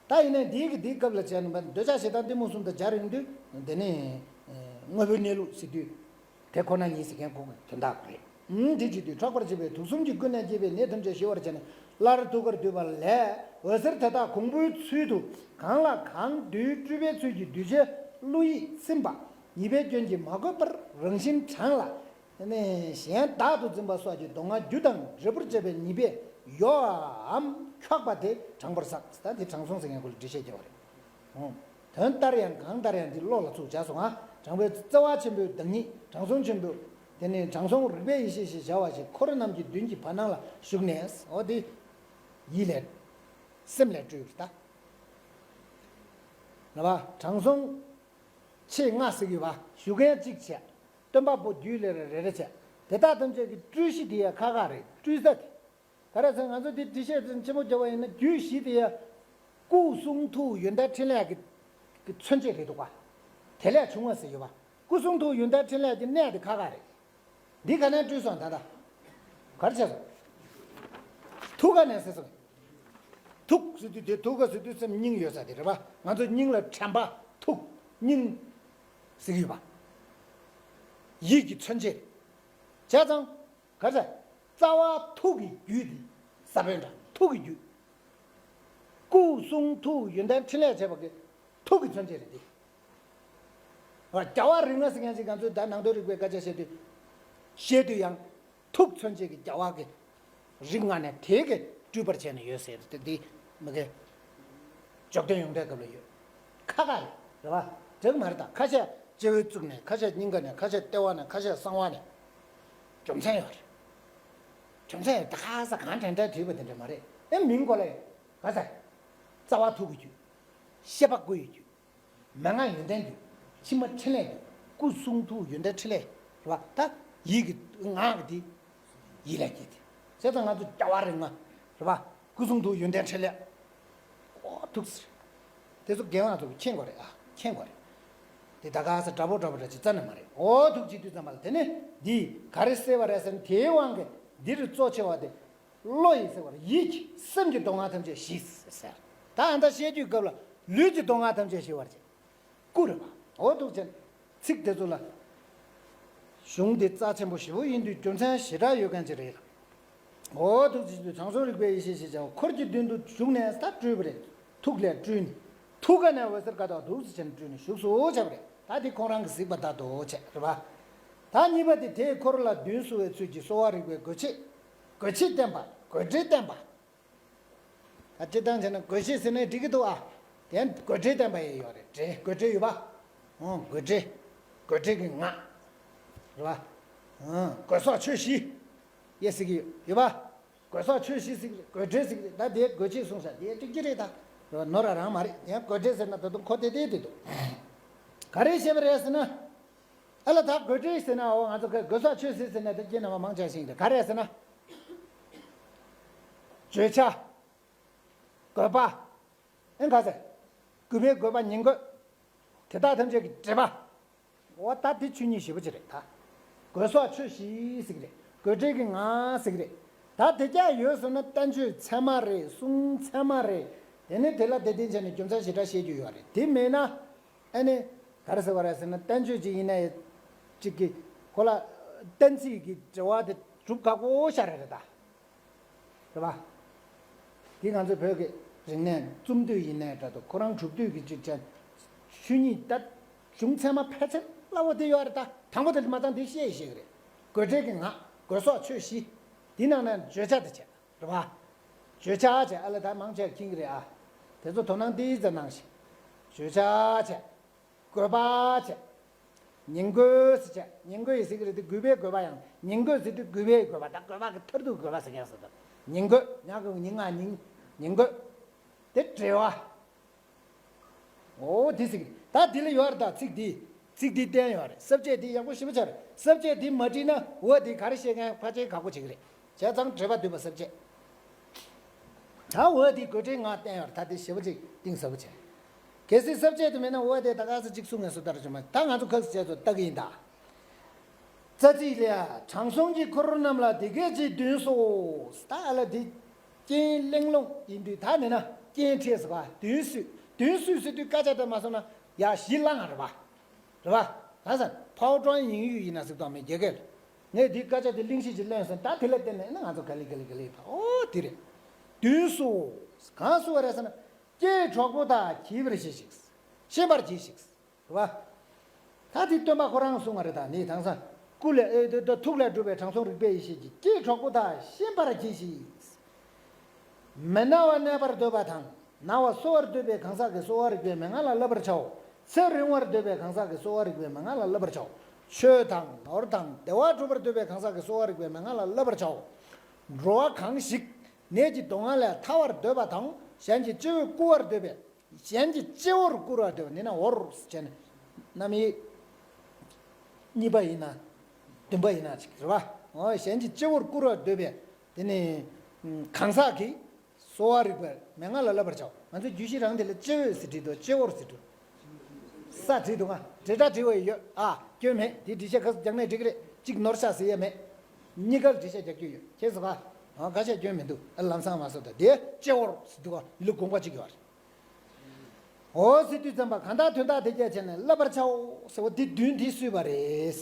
ད་ཡིན་ནའི་འདིའི་གི་འདིའི་སྐབས་ལ་བྱས་ན་འདོད་ཆགས་ཞེ་སྡང་གཏི་མུག་གསུམ་དང་སྦྱར་ཡོང་དུས་དེ་ནི་དངོས་པོའི་གནས་ལུགས་ཟེར་དུས་དེ་ཁོ་ན་ཉིད་ཟེར་མཁན་གོ་གི་དོན་དག་རེད། ཨུམ་དེ་བྱེད་དུས་འཕྲོག་པར་བྱེད་པའི་དུག་གསུམ་གྱིས་ཀུན་ནས་བསྐྱེད་པའི་ནད་ཐམས་ཅད་ཞི་བར་བྱས་ནས་སླར་ཐུག་པར་འདོད་པ་ལས། འོད་ཟེར་དེ་དག་གོང་བུའི་ཚུལ་དུ་གང་ལ་གང་འདུལ་སྤྲུལ་པའི་ཚུལ་གྱིས་གདུལ་བྱའི་བློ་ཡིས་ཚིམ་པ། ཉེས་པའི་སྐྱོན་གྱིས་མ་གོས་པར་རང་བཞིན་དྲངས་ལ། གཞན་བདག་ཏུ་འཛིན་པ་སོགས་ཀྱི་སྡུག་བསྔལ་རྒྱུ་དང་འབྲས་བུར་བཅས་པའི་ཉེས་པས་གཡོའམ་འཁྱོག་པ་དེ་དྲང་པོར་བསགས། ད་འདི་དྲང་སྲོང་ཟེར་མཁན་ཀུན་ལ་འགྲེལ་བཤད་རྒྱག་པ་རེད། དོན་ལྟར་ཡང་གང་ལྟར་ཡང་འདི་བློ་ལ་ཚུགས་བྱ་སོང་ང་། དྲང་པོའི་རྩ་བ་ཆེན་པོའི་བདག་ཉིད་དྲང་སྲོང་ཆེན་པོ། དེ་ནི་དྲང་སྲོང་རིག་པའི་ཡེ་ཤེས་ཞེས་བྱ་བ་ཞིག་འཁོར་རྣམས་ཀྱི་མདུན་གྱི་བར་སྣང་ལ་བཞུགས་ནས། འོ་དེ་ཡིད་ལས་སེམས་ལས་སྤྲུལ་པ་ད། ལ་བ་དྲང་སྲོང་ཆེ་ལྔ་ཟེར་གྱི་བ་བཞུགས་མཁན་གཅིག་བྱས། སྟོན་པ་པོ་རྒྱུད་ལས་རེ་རེ་བྱས། དེ་དག་ཐམས་ཅད་ཀྱི་སྤྲུལ་གཞི་དེ་ཡང་ཁ་ཁ་རེད། སྤྲུལ་ས་དེ། ག་རེ་ཟེར་ང་ཚོ་འདི་འདི་བཤད་ཚུལ་ཆེན་པོ་བརྒྱབ་པ་ཡིན་ན་རྒྱུད་བཞི་དེ་ཡང་སྐུ་གསུང་ཐུགས་ཡོན་ཏན་ཕྲིན་ལས་ཀྱི་ཀྱི་མཚོན་བྱེད་རེད་འདུག་ག་དེ་ལས་བྱུང་བ་ཟེར་ཡོད་པ། སྐུ་གསུང་ཐུགས་ཡོན་ཏན་ཕྲིན་ལས་ཀྱི་གནས་དེ་ཁ་ཁ་རེད། འདི་ག་ནས་སྤྲུལ་སོང་ད་ལྟ། ག་རེ་བྱས་སོང་། ཐུགས་ཀ་ནས་ཟེར་སོང་། ཐུགས་ཟེར་དུས་དེ་ཐུགས་ཀ་ཟེར་དུས་སེམས་སྙིང་ཡོད་ས་དེ་རེད་པ། ང་ཚོ་སྙིང་ལ་དྲན་པ་ཐུགས་སྙིང་ཟེར་གྱི་ཡོད་པ། ཡིད་ཀྱི་མཚོན་བྱེད་རེད། བྱས་ཙང་། ག་རེ། རྩ་བ་ཐུགས་ཀྱི་རྒྱུད་དེ། ས་བོན་འདྲ་ཐུགས་ཀྱི་རྒྱུད། སྐུ་གསུང་ཐུགས་ཡོན་ཏན་ཕྲིན་ལས་བྱེད་པ་གི་ཐུགས་ཀྱི་མཚོན་བྱེད་རེད་དེ། རྒྱལ་བ་རིགས་ལྔ་ཟེར་མཁན་ཞིག་ང་ཚོས་ད་ནང་དོན་རིག་པའི་སྐད་ཆ་བཤད་དུས། བཤད་དུས་ཡང་ཐུགས་མཚོན་བྱེད་ཀྱི་རྒྱལ་བ་གི་རིགས་ལྔ་ནས་དེ་གི་སྤྲུལ་པར་བྱས་ནས་ཡོད་ཟེར་དེ་འདི་མི་དགེ། འཇོག་དོན་ཡོངས་གྲགས་སྐབས་ལ་ཡོད། ཁ་ཁ་རེད། རེད་བ། འགྲིག་མ་རེད་ད། ཁ་ཤས་སྤྱི་བོའི་གཙུག་ནས། ཁ་ཤས་སྙིང་ག་ནས། ཁ་ཤས་ལྟེ་བ་ནས། ཁ་ཤས་གསང་བ་ནས། རྒྱུ་མཚན་ཡོད་རེད། རྒྱུ་མཚན་ཡོད་ད། ཁ་ས་གང་དྲན་དྲན་བྲིས་པ་དེ་འདྲ་མ་རེད། ཨེ་མིང་གོ་ལ་ཡོད། ག་ས། རྩ་བ་ཐུགས་ཀྱི་རྒྱུད། ཤེས་པ་སྐུ་ཡི་རྒྱུད། མན་ངག་ཡོན་ཏན་རྒྱུད། ཕྱི་མ་ཕྲིན་ལས་རྒྱུད། སྐུ་གསུང་ཐུགས་ཡོན་ཏན་ཕྲིན་ལས་རེད་བ། ད་ཡིད་ཀྱི་ངག་གི་དེ། ཡིད་ལས་སྐྱེས་ཏེ། བྱས་ཙང་ང་ཚོ་རྒྱལ་བ་རིགས་ལྔ་རེད་བ། སྐུ་གསུང་ཐུགས་ཡོན་ཏན་ཕྲིན་ལས། ཨོ་ཐུགས་ཟེར། དེ་ཚོ་རྒན་པ་ཚོ་མཁྱེན་དགོས་རེད་ཨ། མཁྱེན་དགོས་རེད། དེ་ད་ག་ས་འདྲ་པོ་འདྲ་པོ་འདྲ་ཅིག་རྩ་ནས་མ་རེད། ཨོ་ཐུགས་ཅིག་དུས་ཙམ་པ་ལ་དེ་ནི་འདིས་ག་རེ་གསལ་བ་རེད་ཟེར་ན། དེའི་དབང་གིས་འདིར་གཙོ་ཆེ་བ་དེ། བློ་ཡིས་ཟེར་བར་ཡིད་ཀྱི་སེམས་ཀྱི་སྡུག་བསྔལ་ཐམས་ཅད་ཞི་ཟེར། ད་ཨ་མདའ་བཤད་རྒྱུའི་སྐབས་ལ་ལུས་ཀྱི་སྡུག་བསྔལ་ཐམས་ཅད་ཞི་བར་བྱེད། སྐུ་རེད་པ། འོ་འདུག་ཅན། ཚིག་དེ་ཚོ་ལ། གཞུང་འདི་རྩ་ཆེན་པོ་ཞེ་པོ་ཡིན་དུས་རྒྱུ་མཚན་ཞེ་དྲག་ཡོད་མཁན་ཅིག་རེད་ལ། འོ་འདུག་ཅིག་དུས་དྲང་སྲོང་རིག་པའི་ཡེ་ཤེས་ཞེས་བྱ་བ་འཁོར་གྱི་མདུན་དུ་བཞུགས་ནས་ད་སྤྲུལ་པ་རེད། ཐུགས་ལས་སྤྲུལ་ནས། ཐུགས་ཀ་ནས་འོད་ཟེར་ཀ་དོག་འདུག་ཅིག་ཅན་སྤྲུལ་ནས་བཞུགས་སོ་བྱ་བ་རེད། ད་དེ་ཁོང་རང་གི་གཟིགས་པ་ལྟར་དུ་བྱས་རེད་པ། ད་གཉིས་པ་དེ་དེས་འཁོར་ལ་མདུན་བསུ་བའི་ཚུལ་གྱིས་གསོ་བ་རིག་པའི་དགོས་ཆེད། དགོས་ཆེད་བསྟན་པ། དགོས་འབྲེལ་བསྟན་པ། ད་སྤྱིར་བཏང་བྱས་ན་དགོས་ཆེད་ཟེར་ནས་འགྲིག་གི་འདུག་ཨ། དེ་དགོས་འབྲེལ་བསྟན་པ་ཡི་ཡོད་རེད། འབྲེལ་དགོས་འབྲེལ་ཡོད་པ། ཨང་དགོས་འབྲེལ། དགོས་འབྲེལ་གྱི་ངག་རེད་པ། ཨང་དགོས་སོགས་ཆོས་བཞི། ཡེ་ཟེར་གྱི་ཡོད་པ། དགོས་སོགས་ཆོས་བཞི་ཟེར་གྱི་རེད། དགོས་འབྲེལ་ཟེར་གྱི་རེད། ད་དེ་དགོས་ཆེད་གསུངས་ཤག་དེ་འགྲིག་གི་རེད་ད། རེད་པ། ནོར་རང་མ་རེད། དེ་དགོས་འབྲེལ་ཟེར་ན་ད་དུང་ཁོ་དེ་དེ་དེ་འདུག་ག་རེ་བཤད་པ་རེད་ཟེར་ན། ཨ་ལ་ད་དགོས་འབྲེལ་ཟེར་ན་འོ་ང་ཚོ་ག་དགོས་སོགས་ཆོས་བཞི་ཟེར་ན་ད་ཁྱེད་རྣམ་པ་མང་ཆེ་ཤེས་ཀྱི་རེད། ག་རེ་ཟེར་ན། བརྗོད་བྱ། དགོས་པ། ཨེ་ག་ཟེར། གུས་པའི་དགོས་པ། ཉན་དགོས། དེ་དག་ཐམས་ཅད་ཀྱི་འབྲེལ་པ། འོ་ད་དེ་ཆོས་ཉིད་ཞེ་པོ་ཅིག་རེད་ད། དགོས་སོགས་ཆོས་བཞི་ཟེར་གྱི་རེད། དགོས་འབྲེལ་གྱི་ངག་ཟེར་གྱི་རེད། ད་དེ་ག་ཡོད་སོང་ན་བསྟན་བཅོས་ཚད་མ་རེད། གསུང་ཚད་མ་རེད། དེ་ནི་དེ་ལ་དེ་བསྟན་བྱས་ནས་རྒྱུ་མཚན་ཞེ་དྲག་བཤད་རྒྱུ་ཡོད་རེད། དེ་མེད་ན། ཨ་ནི། ག་རེ་ཟེར་བ་རེད་ཟེར་ན་བསྟན་བཅོས་ཅིག་ཡིན་ན་ཡང་། གཅིག་གིས་ཁོ་ལ་གཏན་ཚིགས་ཀྱི་འབྲེལ་བ་དེ་སྒྲུབ་ཁག་པོ་ཤ་རེ་རེད་ད། རེད་པ། དེ་ང་ཚོའི་བོད་ཀྱི་རིག་གནས་རྩོམ་དུས་ཡིན་ནའི་འདྲ་འདུག་ཁོ་རང་གྲུབ་དུས་ཀྱི་གཅིག་ཅན། ཆོས་ཉིད་ད། གཞུང་ཚད་མ་ཕལ་ཆེར་སླ་པོ་དེ་ཡོད་རེད་ད། དང་པོ་དེ་མ་ཚང་དེ་བཤད་ཤེས་ཀྱི་རེད། དགོས་འབྲེལ་གྱི་ངག་དགོས་སོགས་ཆོས་བཞི། དེའི་ནང་ནས་བརྗོད་བྱ་དེ་བྱས། རེད་པ། བརྗོད་བྱ་བྱས་ཨ་ལ་ད་མང་ཆེ་མཁྱེན་གྱི་རེད་ཨ། དེ་ཚོ་དོ་སྣང་ཏིག་ཙམ་གནང་ཞིག་བརྗོད་བྱ་བྱས། དགོས་པ་བྱས། ཉན་དགོས་ཟེར་བྱས། ཉན་དགོས་ཡིན་ཟེར་གྱི་རེད་དེ་གུས་པའི་དགོས་པ་ཡང་ཉན་དགོས་ཟེར་དུས་གུས་པའི་དགོས་པ་དང་དགོས་པ་གི་མཐར་ཐུག་དགོས་པ་ཟེར་མཁན་ཟེར་དང་། ཉན་དགོས། ཉག་གི་ཉིན་ང་ཉིན། ཉན་དགོས། དེ་འབྲེལ་བ། འོ་དེ་ཟེར་གྱི་རེད། ད་དེ་ལ་ཡོད་རེད་ད་ཚིག་དེ། ཚིག་འདི་བསྟན་ཡོད་རེད། ས་བཅད་འདི་ཡག་པོ་ཞེ་པོ་ཆགས་རེད། ས་བཅད་འདི་མ་བྲིས་ན་འོ་འདི་ག་རེ་བཤད་མཁན་ཕལ་ཆེར་ཁག་པོ་བྱེད་ཀྱི་རེད། བྱས་ཙང་འགྲེལ་པ་བསྡུས་པ་ས་བཅད། ད་འོ་དེ་དགོད་བྲལ་ངག་བསྟན་ཡོད་རེད། ད་དེ་ཞེ་པོ་ཅིག་གཏིང་ཟབ་པོ་བྱས། གལ་སྲིད་ས་བཅད་དུ་མེད་ན་འོ་དེ་ད་ག་ས་ཅིག་གསུང་ངེས་སུ་ལྟར་བྱུང་མ། ད་ང་ཚོ་ཁ་ས་བཅད་ཚོ་ལྟ་གི་ཡིན་ད། རྩ་ཚིག་ལ་དྲང་སྲོང་གི་འཁོར་རྣམས་ལ་འདི་སྐད་ཅེས་འདོན་སོ། ད་ཨ་ལ་འདི་རྐྱེན་གླེང་སློང་ཡིན་དུས་ད་ནི་ན་རྐྱེན་འཕྲད་ཟེར་བ་འདོན་སུས་འདོན་སུས་ཟེར་དུས་སྐད་ཆ་དེ་མ་སོང་ན་ཡ་གཞི་བླང་ང་རེད་པ། རེད་པ། གང་ཟེར་ཕའོ་ཀྲོའུ་ཡིན་ཡུལ་ཡིན་ན་ཟིག་དོག་མེད་རྒྱ་སྐད་ལ། ངས་འདི་སྐད་ཆ་དེ་གླེང་གཞི་ཅིག་ལོན་སོང་། ད་དེ་ལ་བརྟེན་ནས་ན་ང་ཚོ་ག་ལེ་ག་ལེ་ག་ལེ་ཕ་ཨོ་དེ་རེད། འདོན་སོ། གང་སུ་བ་རེད་ཟེར་ན། ཀྱེ་གྲོགས་པོ་དག་གྱིས་པར་གྱིས་ཤིག་ཤེས་པར་གྱིས་ཤིག་རེད་པ། ད་དེ་སྟོན་པ་ཁོ་རང་གསུང་བ་རེད། ད་ནི་དེང་སང་སྐུ་ལས་ཨེ་དེ་དེ་ཐུགས་ལས་གྲུབ་པའི་དྲང་སྲོང་རིག་པའི་ཡེ་ཤེས་ཀྱིས་ཀྱེ་གྲོགས་པོ་དག་ཤེས་པར་གྱིས་ཤིག་མི་ན་བར་གནས་པར་འདོད་པ་དང་། ན་བ་གསོ་བར་འདོད་པའི་གང་ཟག་གིས་གསོ་བ་རིག་པའི་མན་ངག་ལ་བསླབ་པར་བྱའོ། ཚེ་རིང་བར་འདོད་པའི་གང་ཟག་གིས་གསོ་བ་རིག་པའི་མན་ངག་ལ་བསླབ་པར་བྱའོ། ཆོས་དང་ནོར་དང་བདེ་བ་སྒྲུབ་པར་འདོད་པའི་གང་ཟག་གིས་གསོ་བ་རིག་པའི་མན་ངག་ལ་བསླབ་པར་བྱའོ། འགྲོ་བ་གང་ཞིག་ནད་ཀྱི་སྡུག་བསྔལ་ལས་ཐར་བར་འདོད་པ་དང་། གཞན་གྱི་སྤྱི་བོས་བཀུར་བར་འདོད་པས། གཞན་གྱི་སྤྱི་བོར་བཀུར་བར་འདོད་པ་ནི་ན་འོར་བྱས་ནས་རྣམ་དབྱེ་གཉིས་པ་ཡིན་ན་བདུན་པ་ཡིན་ན་ཅིག་རེད་པ། འོ་གཞན་གྱི་སྤྱི་བོར་བཀུར་བར་འདོད་པས་དེ་ནི་གང་ཟག་གིས་གསོ་བ་རིག་པའི་མན་ངག་ལ་བསླབ་པར་བྱའོ། ང་ཚོའི་རྒྱུད་བཞི་རང་དེ་ལ་སྤྱི་བོས་ཟེར་བྲིས་འདུག་སྤྱི་བོར་ཟེར་འདུག་ས་བྲིས་འདུག་ང་འབྲེལ་སྒྲ་བྲིས་པ་ཡོད་ཨ། སྐྱོན་མེད། དེ་འགྲེལ་བཤད་ག་ཚོད་རྒྱག་ནས་འགྲིག་གི་རེད། གཅིག་ནོར་ཤག་ཟེར་ཡས་མེད། གཉིས་ཀར་འགྲེལ་བཤད་རྒྱག་རྒྱུ་ཡོད། ཁྱེད་ཚོ་ག་ཨ་ཁ་ཤས་སྐྱོན་མི་འདུག་ཨ་ལམ་སང་མ་སོ་ད་དེ་སྤྱི་བོར་ཟེར་འདུག་ལུགས་དགོངས་པ་གཅིག་ཡོད་རེད། འོ་ཟེར་དུས་ཙམ་པ་གང་དག་དོན་དག་དེ་སྐད་བྱས་ནས་བསླབ་པར་བྱའོ་ཟེར་བ་འདི་བདུན་འདི་གསུས་པ་རེད།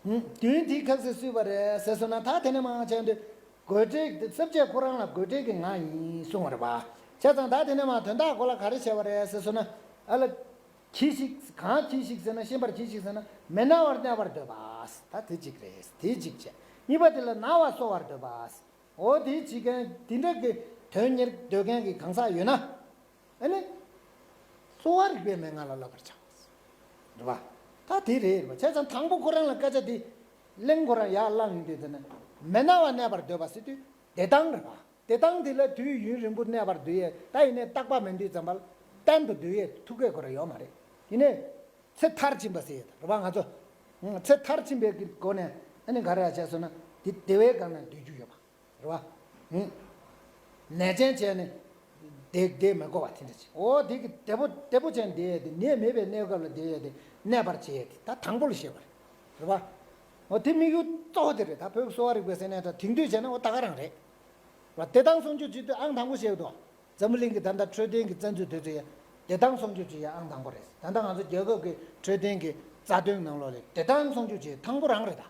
ཨུམ། བདུན་འདི་ག་ཚོད་གསུས་པ་རེད་ཟེར་སོང་ན། ད་དེ་ནས་མར་བྱས་དུས་དགོད་བྲལ་ས་བཅད་ཁོ་རང་ལ་དགོད་བྲལ་གྱི་ངག་ཡིན་གསུང་བ་རེད་པ། བྱས་ཙང་ད་དེ་ནས་མར་དོན་དག་གོ་ལ་ག་རེ་བྱས་པ་རེད་ཟེར་སོང་ན། ཨ་ལ། གྱིས་ཤིག་གང་གྱིས་ཤིག་ཟེར་ན། ཤེས་པར་གྱིས་ཤིག་ཟེར་ན་མི་ན་བར་གནས་པར་འདོད་པ། ད་དེ་གཅིག་རེད། དེ་གཅིག་བྱས། གཉིས་པ་དེ་ལ་ན་བ་གསོ་བར་འདོད་པ། འོ་དེ་བྱེད་མཁན་དེ་འདྲ་གི་དོན་གཉེར་འདོད་མཁན་གྱི་གང་ཟག་ཡོད་ན། ཨ་ནི། གསོ་བ་རིག་པའི་མན་ངག་ལ་བསླབ་པར་བྱའོ། རེད་པ། ད་དེ་རེད་རེད་པ། བྱས་ཙང་དང་པོ་ཁོ་རང་ལ་སྐད་ཆ་དེ་གླེང་ཁོ་རང་ཡར་བླངས་ཡོང་དུས་དེ་ནི་མི་ན་བར་གནས་པར་འདོད་པ་ཟེར་དུས་བདེ་ཐང་རེད་པ། བདེ་ཐང་དེ་ལ་དུས་ཡུན་རིང་པོ་གནས་པར་འདོད་ཡས་ད་ཡིན་ནའི་རྟག་པ་མེད་དུས་ཙམ་པ་ལ་གཏན་དུ་འདོད་ཡས་ཐུགས་བསྐྱེད་ཁོ་རང་ཡོད་མ་རེད། ཡིན་ནའི། ཚེ་མཐར་ཕྱིན་པ་ཟེར་ཡས་ད་རེད་པ། ང་ཚོ་ཚེ་མཐར་ཕྱིན་པའི་གི་སྒོ་ནས་ཨ་ནི་ག་རེ་བྱས་སོང་ན་དེ་བདེ་བའི་སྒང་ནས་འདོད་རྒྱུ་ཡོད་པ། རེད་པ། ཧུམ། ནད་ཅན་བྱས་ནས་བསྡད་བསྡད་མི་དགོས་པ་དེ་འདྲ་ཅིག་འོ་དེ་གི་བདེ་པོ་བདེ་པོ་ཅན་བསྡད་ཡས་དེ། ནད་མེད་པའི་གནས་སྐབས་ལ་བསྡད་ཡས་དེ་གནས་པར་བྱེད་ཡས་དེ་ད་དང་པོ་ལ་བཤད་པ་རེད། རེད་པ། འོ་དེ་དམིགས་ཡུལ་གཙོ་བོ་དེ་རེད། ད་བོད་ཀྱི་གསོ་བ་རིག་པའི་ཟེར་ནས་ད་དེང་དུས་བྱས་ན་འོ་ད་ག་རང་རེད། རེད་པ། བདེ་ཐང་སྲུང་སྐྱོབ་བྱེད་དུས་ཨང་དང་པོ་བཤད་ཀྱི་འདུག་འཛམ་བུ་གླིང་གི་ད་ལྟ་འཕྲོད་བསྟེན་གྱི་རྩ་འཛུགས་དེ་ཚོ་ཡ་བདེ་ཐང་སྲུང་སྐྱོབ་བྱེད་ཡ་ཨང་དང་པོ་རེད། ད་ལྟ་ང་ཚོ་རྒྱལ་ཁབ་ཀྱི་འཕྲོད་བསྟེན་གྱི་རྩ་དོན་ནང་ལོགས་ལ་བདེ་ཐང་སྲུང་སྐྱོབ་བྱེད་དང་པོ་རང་རེད་ད།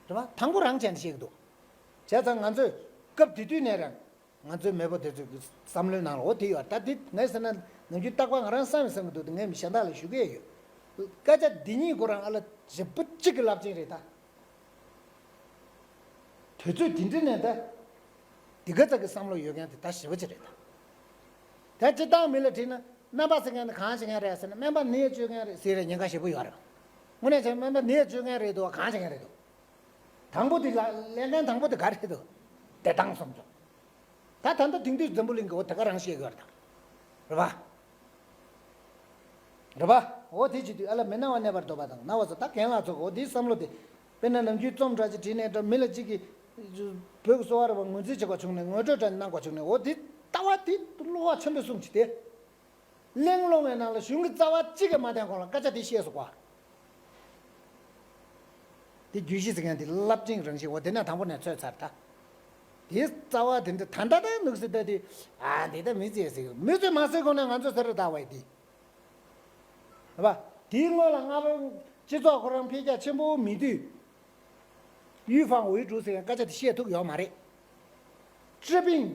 རེད་པ། དང་པོ་རང་བྱས་ནས་བཤད་ཀྱི་འདུག་བྱས་ཙང་ང་ཚོས་སྐབས་དེ་དུས་ནས་རང་ང་ཚོའི་མེས་པོ་དེ་ཚོའི་བསམ་བློའི་ནང་ལ་འོ་དེ་ཡོད། ད་དེ་ངས་ཟེར་ན་ནམ་རྒྱུན་རྟག་པར་ང་རང་བསམ་བསམ་གྱི་འདུག་དེ་ངས་མི་གཞན་དག་ལ་ཞུ་གི་ཡོད། སྐད་ཆ་འདི་གཉིས་ཁོ་རང་ཨ་ལ་ཞེ་པོ་གཅིག་གི་རླབས་ཆེན་རེད་ད། དུས་ཚོད་འདི་འདྲ་ནས་ད། འདི་ག་ཙམ་གྱི་བསམ་བློ་ཡོད་མཁན་དེ་ད་ཞེ་པོ་ཅིག་རེད་ད། ད་སྤྱིར་བཏང་མི་ལ་དྲིས་ན་སྨན་པ་ཟེར་མཁན་དེ་གང་བྱེད་མཁན་རེད་ཟེར་ན། སྨན་པ་ནད་བཅོས་མཁན་རེད་ཟེར་རེད། ཉེན་ཁ་ཞེ་པོ་ཡོད་རེད། དངོས་གནས་བྱས་ན་སྨན་པ་ནད་བཅོས་མཁན་རེད་འདུག་ག་གང་བྱེད་མཁན་རེད་འདུག་དང་པོ་དེ་ལ་ལས་འགན་དང་པོ་དེ་ག་རེད་འདུག་བདེ་ཐང་སྲུང་སྐྱོབ། ད་ད་ལྟ་དེང་དུས་འཛམ་བུ་གླིང་གི་འོ་དེ་ག་རང་བཤད་ཀྱི་ཡོད་རེད་ད། རེད་པ། རེད་པ། འོ་དེ་བྱེད་དུས་ཨ་ལ་མི་ན་བར་གནས་པར་འདོད་པ་དང་ན་བ་ཟེར་ད་རྒན་ལགས་ཚོ་གི་འོ་དེའི་བསམ་བློ་དེ། དཔེར་ན་ནམ་རྒྱུན་རྩོམ་འདྲ་ཅིག་བྲིས་ནས་འདྲ་མི་ལ་གཅིག་གིས་བོད་ཀྱི་གསོ་བ་རིག་པ་ངོས་འཛིན་བྱེད་དགོས་བྱུང་ནས་ངོ་སྤྲོད་འདྲ་གནང་དགོས་བྱུང་ནས་འོ་དེ་ལྟ་བ་དེ་བློ་བག་ཆེན་པོས་གསུངས་ཀྱི་དེ། གླེང་སློང་བའི་ནང་ལ་གཞུང་གི་རྩ་བ་གཅིག་གིས་མ་བསྟན་གོང་ལ་སྐད་ཆ་དེ་བཤད་སོང་བ། དེ་རྒྱུད་བཞི་ཟེར་མཁན་དེ་རླབས་ཆེན་རང་བཞིན་འོ་དེ་ནས་དང་པོ་ནས་ཚོད་ཚར་ད། དེའི་རྩ་བ་དེ་འདྲ་ད་ལྟ་ད་ནུག་སེ་ད་དེ། ཨ་འདི་ད་མི་ཚེ་ཟེར་མི་ཚེ་མ་ཟེར་གོང་ནས་ང་ཚོ་ཟེར་རེད་ད་བ་དེ། རེད་པ། དེའི་སྔོན་ལ་སྔ་མོ་སྤྱི་ཚོགས་ཁོ་རང་འཕེལ་རྒྱས་ཆེན་པོ་མེད་དུས། གཡུས་ཧྥང་ཝུའེ་ཀྲུའུ་ཟེར་མཁན་སྐད་ཆ་དེ་བཤད་ཐུབ་ཡོད་མ་རེད། ཀྲི་པིང་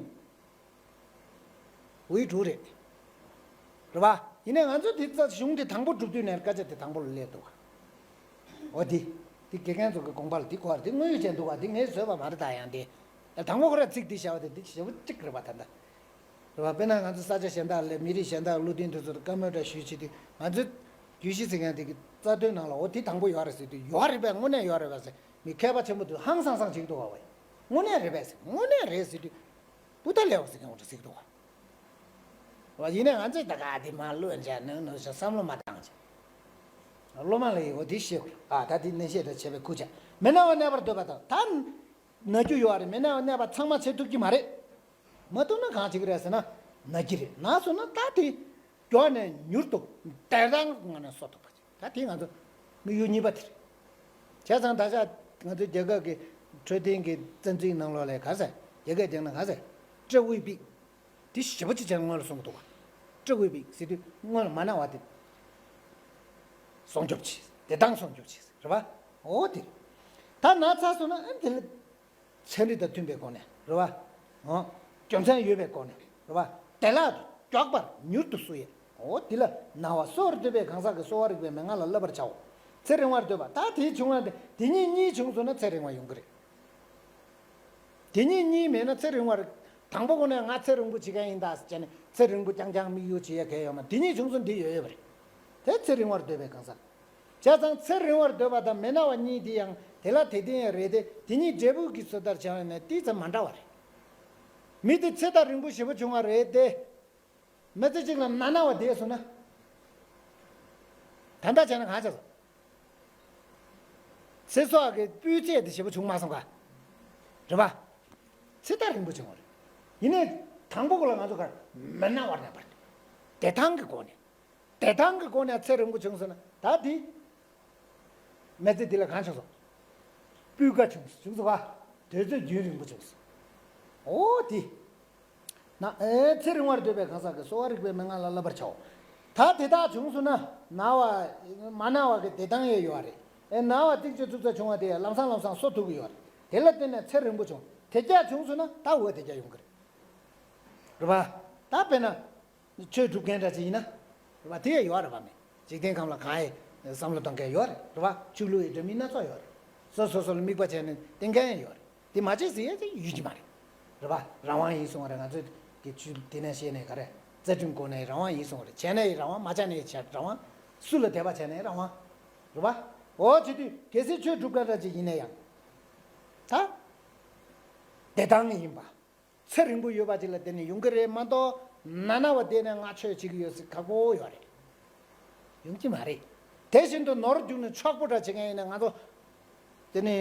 ཝུའེ་ཀྲུའུ་རེད། རེད་པ། ཡིན་ནའི་ང་ཚོས་དེ་རྩ་གཞུང་དེ་དང་པོ་གྲུབ་དུས་ནས་སྐད་ཆ་དེ་དང་པོ་ལ་སླེབས་འདུག་ག་འོ་དེ། དེ་དགེ་རྒན་ཚོ་གི་དགོངས་པ་ལ་དེ་གོ་བ་རེད། དེ་དངོས་ཡོད་ཅན་འདུག་ག་དེ་ངས་བཟོས་པ་མ་རེད་ད། ཡང་དེ། དང་པོ་ཁོ་ར་ཚིག་དེ་བྱ་བ་དེ་དེ་ཞེ་པོ་གཅིག་རེད་པ་ད་ལྟ། རེད་པ། དཔེར་ན་ང་ཚོ་ས་ཆ་གཞན་དག་ལ་མི་རིགས་གཞན་དག་བློ་མཐུན་དེ་ཚོར་བཀའ་མོལ་འདྲ་ཞུས་བྱེད་དུས་ང་ཚོས་རྒྱུད་བཞི་ཟེར་མཁན་དེ་གི་རྩ་དོན་ནང་ལ་འོ་དེ་དང་པོ་ཡོད་རེད་ཟེར་དུས་ཡོད་རེད་པས། དངོས་གནས་ཡོད་རེད་པས་ཟེར་མི་མཁས་པ་ཆེན་པོ་དེ་ཧང་སང་སང་བྱེད་ཀྱི་འདུག་ག་བས། དངོས་གནས་རེད་པས་ཟེར། དངོས་གནས་རེད་ཟེར་དུས། པུ་ཏ་ལེའོ་ཟེར་མཁན་འོ་འདྲ་ཟེར་གྱི་འདུག་ག་བ་ཡིན་ནའི་ང་ཚོས་ད་ག་དེ་མ་བློ་འཇགས་ནུས་ནུས་ཤིག་བསམ་བློ་མ་བཏང་བྱས། སློབ་མ་ལ་ཡི་འོ་དེ་ཤེས་དགོས། ཨ་ད་དེ་གནས་བཤད་འདྲ་བྱས་པའི་ཁུལ་བྱས། མི་ན་བར་གནས་པར་འདོད་པ་དང་ད། ན་རྒྱུ་ཡོད་རེད། མི་ན་བར་གནས་པ་ཚང་མ་བྱེད་ཐུབ་ཀྱི་མ་རེད། མ་བཏུབ་ན་གང་བྱེད་ཀྱི་རེད་ཟེར་ན། ན་གི་རེད། ན་སོང་ན་ད་དེ་མགྱོགས་ནས་མྱུར་དུ་བདེ་ཐང་གི་ངང་ནས་གསོ་ཐུབ་པ་ཅིག་ད་དེ་ང་ཚོ་དམིགས་ཡུལ་གཉིས་པ་དེ་རེད། བྱས་ཙང་ད་ཆ་ང་ཚོའི་རྒྱལ་ཁབ་ཀྱི་འཕྲོད་བསྟེན་གྱི་རྩ་འཛིན་ནང་ལོགས་ལ་ག་ཟེར། རྒྱ་སྐད་བསྒྱངས་ན་ག་ཟེར། 治未病། དེ་ཞེ་པོ་ཅིག་བྱས་སྔོན་ལ་གསུང་གི་འདུག་བ། 治未病ཟེར་དུས་སྔོན་ལ་མ་ན་བ་དེ་སྲུང་སྐྱོབ་བྱེད། བདེ་ཐང་སྲུང་སྐྱོབ་བྱེད། རེད་བ། འོ་དེ་རེད། ད་ན་ཚ་སོང་ན་ཨ་དེ་ལ་ཚན་རིག་དང་མཐུན་པའི་སྒོ་ནས། རེད་བ། འོ། རྒྱུ་མཚན་ཡོད་པའི་སྒོ་ནས། རེད་བ། བདེ་བླག་ཏུ་མགྱོགས་པར་མྱུར་དུ་གསོ་ཡས། འོ་དེ་ལ་ན་བ་གསོ་བར་འདོད་པའི་གང་ཟག་གིས་གསོ་བ་རིག་པའི་མན་ངག་ལ་བསླབ་པར་བྱའོ། ཚེ་རིང་བར་འདོད་པ། ད་དེ་བྱུང་བ་དེ་དེ་གཉིས་གཉིས་བྱུང་སོང་ན་ཚེ་རིང་བ་ཡོང་གི་རེད། དེ་གཉིས་གཉིས་མེད་ན་ཚེ་རིང་བར། དང་པོ་ཁོ་ནས་ང་ཚེ་རིང་པོ་བྱེད་མཁན་ཡིན་ད་ཟེར་བྱས་ནས་ཚེ་རིང་པོ་རྐྱང་རྐྱང་དམིགས་ཡུལ་བྱེད་ཡ་གལ་ཡོད་མ། དེ་གཉིས་བྱུང་སོང་འདི་ཡོད་ཡོད་པ་རེད། དེ་ཚེ་རིང་བར་འདོད་པའི་གང་ཟག་བྱས་ཙང་ཚེ་རིང་བར་འདོད་པ་དང་མི་ན་བ་གཉིས་དེ་ཡང་དེ་ལ་དེ་བརྟེན་ཡང་རེད་དེ། དེ་གཉིས་འབྲས་བུ་གི་བཟོ་ལྟར་བྱས་ནས་ཏིག་ཙམ་མ་འདྲ་བ་རེད། མི་དེ་ཚེ་ཐག་རིང་པོ་ཞེ་པོ་བྱུང་བ་རེད་དེ། མི་ཚེ་གཅིག་ལ་ན་ན་བ་བསྡད་སོང་ན། ད་ལྟ་བྱས་ན་གང་བྱས་སོང་། ཚེ་སྲོག་གི་སྤུས་ཚད་དེ་ཞེ་པོ་བྱུང་མ་སོང་ག་རེད་པ། ཚེ་ཐག་རིང་པོ་བྱུང་བ་རེད། ཡིན་ནའི་དང་པོ་གོ་ལ་ང་ཚོ་ག་མི་ན་བར་ན་བར། བདེ་ཐང་གི་སྒོ་ནས། བདེ་ཐང་གི་སྒོ་ནས་ཚེ་རིང་པོ་བྱུང་སོང་ན་ད་དེ། མི་ཚེ་འདི་ལ་གང་བྱུང་སོང་། སྤུས་ཀ་བྱུང་སོང་། བྱུང་སོང་བ། དུས་ཚོད་རྒྱུན་རིང་པོ་བྱུང་སོང་། འོ་དེ། ན་ཨེ་ཚེ་རིང་བར་འདོད་པའི་གང་ཟག་གིས་གསོ་བ་རིག་པའི་མན་ངག་ལ་བསླབ་པར་བྱའོ། ད་དེ་དག་བྱུང་སོང་ན་ན་བ། མ་ན་བ་གི་བདེ་ཐང་ཡང་ཡོད་རེད། ཨེ་ན་བ་ཏིག་ཙེ་ཙུག་ཙ་བྱུང་བ་དེ་ཡང་ལམ་སང་ལམ་སང་གསོ་ཐུབ་ཀྱི་ཡོད་རེད། དེ་ལ་བརྟེན་ནས་ཚེ་རིང་པོ་བྱུང་། དེ་རྒྱ་བྱུང་སོང་ན་ད་འོ་དེ་རྒྱ་ཡོང་གི་རེད། རེད་པ། ད་དཔེར་ན། ཆོས་སྒྲུབ་མཁན་འདྲ་ཅིག་ཡིན་ན། རེད་པ། དེ་ཡང་ཡོད་རེད་པ། མི་འཇིག་རྟེན་ཁམས་ལ་གང་ཡང་བསམ་བློ་གཏོང་མཁན་ཡོད་རེད། རེད་པ། ཆོས་ལུགས་ཡི་འདྲ་མིན་སྣ་ཚོགས་ཡོད་རེད། སོ་སོ་སོ་ལ་དམིགས་པ་བྱས་ནས་བསྟེན་མཁན་ཡང་ཡོད་རེད། དེ་མ་བྱེད་ཟེར་ཡས་ཅིག་ཡོད་ཀྱི་མ་རེད། རེད་པ། རང་དབང་ཡིན་གསུང་བ་རེད། ང་ཚོས་ཀྱི་ཆོས་དེ་ནས་བཤད་ནས་ག་རེ། རྩ་ཁྲིམས་སྐོར་ནས་རང་དབང་ཡིན་གསུང་བ་རེད། བྱས་ནས་ཡང་རང་དབང་། མ་བྱས་ནས་ཡང་བྱས་རང་དབང་། སུ་ལ་དད་པ་བྱས་ནས་རང་དབང་། རེད་པ། འོ་བྱེད་དུས་གལ་སྲིད་ཆོས་སྒྲུབ་མཁན་འདྲ་ཅིག་ཡིན་ན་ཡང་། ད། བདེ་ཐང་ཡིན་པ། ཚེ་རིང་པོ་ཡོད་པ་ཅིག་ལ་བརྟེན་ནས་ཡོང་གི་རེད་མ་གཏོགས། ན་ན་བ་བསྡད་ནས་ང་ཆོས་བྱེད་ཀྱི་ཡོད་ཟེར་ཁག་པོ་ཡོད་རེད། ཡོང་གི་མ་རེད། དེ་བཞིན་དུ་ནོར་རྒྱུག་ནས་ཕྱུག་པོ་འདྲ་བྱེད་མཁན་ཡིན་ན་ང་ཚོ། དེ་ནི་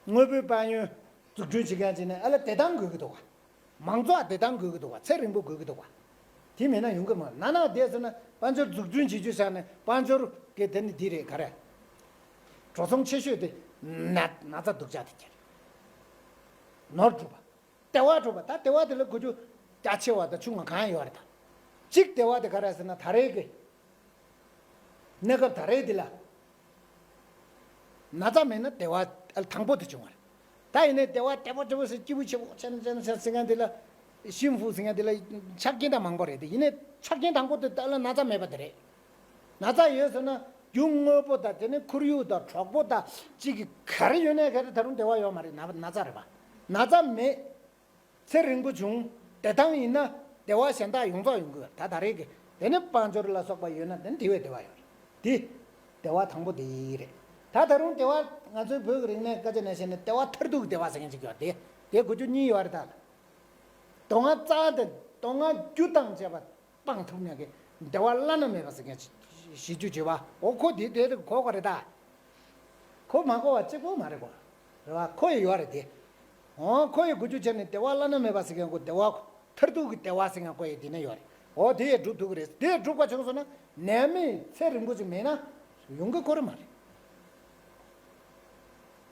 དངོས་པོའི་དཔལ་ཡོན་འཛུགས་སྐྲུན་བྱེད་མཁན་བྱས་ནས་ཨ་ལ་བདེ་ཐང་དགོས་ཀྱི་འདུག་ག་མང་ཚོགས་བདེ་ཐང་དགོས་ཀྱི་འདུག་ག་ཚེ་རིང་པོ་དགོས་ཀྱི་འདུག་ག་དེ་མེད་ན་ཡོང་གི་མ་རེད། ན་ན་བསྡད་ཟེར་ན་དཔལ་འབྱོར་འཛུགས་སྐྲུན་བྱེད་རྒྱུ་བཞག་ནས་དཔལ་འབྱོར་གི་དེ་ནི་འདི་རེད་ག་རེ། འགྲོ་སོང་ཆེ་ཤོས་དེ་ན་ན་ཚ་སྡུག་ཅག་དེ་ཁྱེར། ནོར་སྒྲུབ་པ། བདེ་བ་སྒྲུབ་པ། ད་བདེ་བ་དེ་ལ་གོ་རྒྱུ་རྒྱ་ཆེ་བ་དང་ཆུང་བ་གང་ཡང་ཡོད་རེད་ད། གཅིག་བདེ་བ་དེ་ག་རེ་ཟེར་ན་ད་རེས་ཀྱི་གནས་སྐབས་ད་རེས་འདི་ལ་ན་ཚ་མེད་ན་བདེ་བ་དང་པོ་དེ་བྱུང་བ་རེད། ད་ཡིན་ནའི་བདེ་བ་བདེ་པོ་བདེ་པོ་ཟེར་སྐྱིད་པོ་ཆེ་པོ་ཆེ་ན་ཆེ་ན་ཆེ་ན་ཟེར་མཁན་དེ་ལ་ཤིན་ཧྥུ་ཟེར་མཁན་དེ་ལ་ཆ་རྐྱེན་ད་མང་པོ་རེད་དེ། ཡིན་ནའི་ཆ་རྐྱེན་དང་པོ་དེ་ད་ལ་ན་ཚ་མེད་པ་དེ་རེད། ན་ཚ་ཡོད་ཟེར་ན་རྒྱུ་དངོས་པོ་དང་དེ་ནི་ཁོར་ཡུག་དང་གྲོགས་པོ་དང་གཅིག་གི་ག་རེ་ཡོད་ནའི་ག་རེ་ད་རུང་བདེ་བ་ཡོད་མ་རེད། ན་ན་ཚ་རེད་པ། ན་ཚ་མེད། ཚེ་རིང་པོ་བྱུང་། བདེ་ཐང་ཡིན་ན་བདེ་བ་གཞན་དག་ཡོངས་རྫོགས་ཡོང་གི་ཡོད་རེད། ད་ད་རེས་ཀྱི་དེ་ནི་དཔལ་འབྱོར་ལ་སོགས་པ་ཡོད་ན་དེ་ནི་དེ་བས་བདེ་བ་ཡོད་རེད། དེ་བདེ་བ་དང་པོ་དེ་རེད། ད་ད་རུང་བདེ་བ་ང་ཚོའི་བོད་ཀྱི་རིག་གནས་སྐད་ཆ་ནང་བཤད་ན་བདེ་བ་མཐར་ཐུག་གི་བདེ་བ་ཟེར་མཁན་ཅིག་ཡོད་རེད། དེ་དེ་གོ་རྒྱུ་གཉིས་ཡོད་རེད་ད། སྡུག་བསྔལ་རྩ་དང་སྡུག་བསྔལ་རྒྱུ་དང་བཅས་པ་སྤང་ཐུབ་མཁན་གྱི་བདེ་བ་བླ་ན་མེད་པ་ཟེར་མཁན་ཞིག་རྒྱུ་བྱེད་པ། འོ་ཁོ་དེ་དེ་རེད་གོ་ག་རེད་ད། ཁོ་མ་གོ་བ་གཅིག་པོ་མ་རེད་གོ། རེད་བ། ཁོ་ཡི་ཡོད་རེད་དེ། འོ་ཁོ་ཡི་གོ་རྒྱུ་བྱས་ནས་བདེ་བ་བླ་ན་མེད་པ་ཟེར་མཁན་ཁོ་བདེ་བ་མཐར་ཐུག་གི་བདེ་བ་ཟེར་མཁན་ཁོ་ཡི་དེ་ནས་ཡོད་རེད། འོ་དེ་ཡི་སྒྲུབ་ཐུབ་ཀྱི་རེད། དེ་ཡི་སྒྲུབ་པ་བྱུང་སོང་ན་ནད་མེད་ཚེ་རིང་པོ་ཅིག་མེད་ན་ཡོང་གི་ཁོ་རེ་མ་རེད།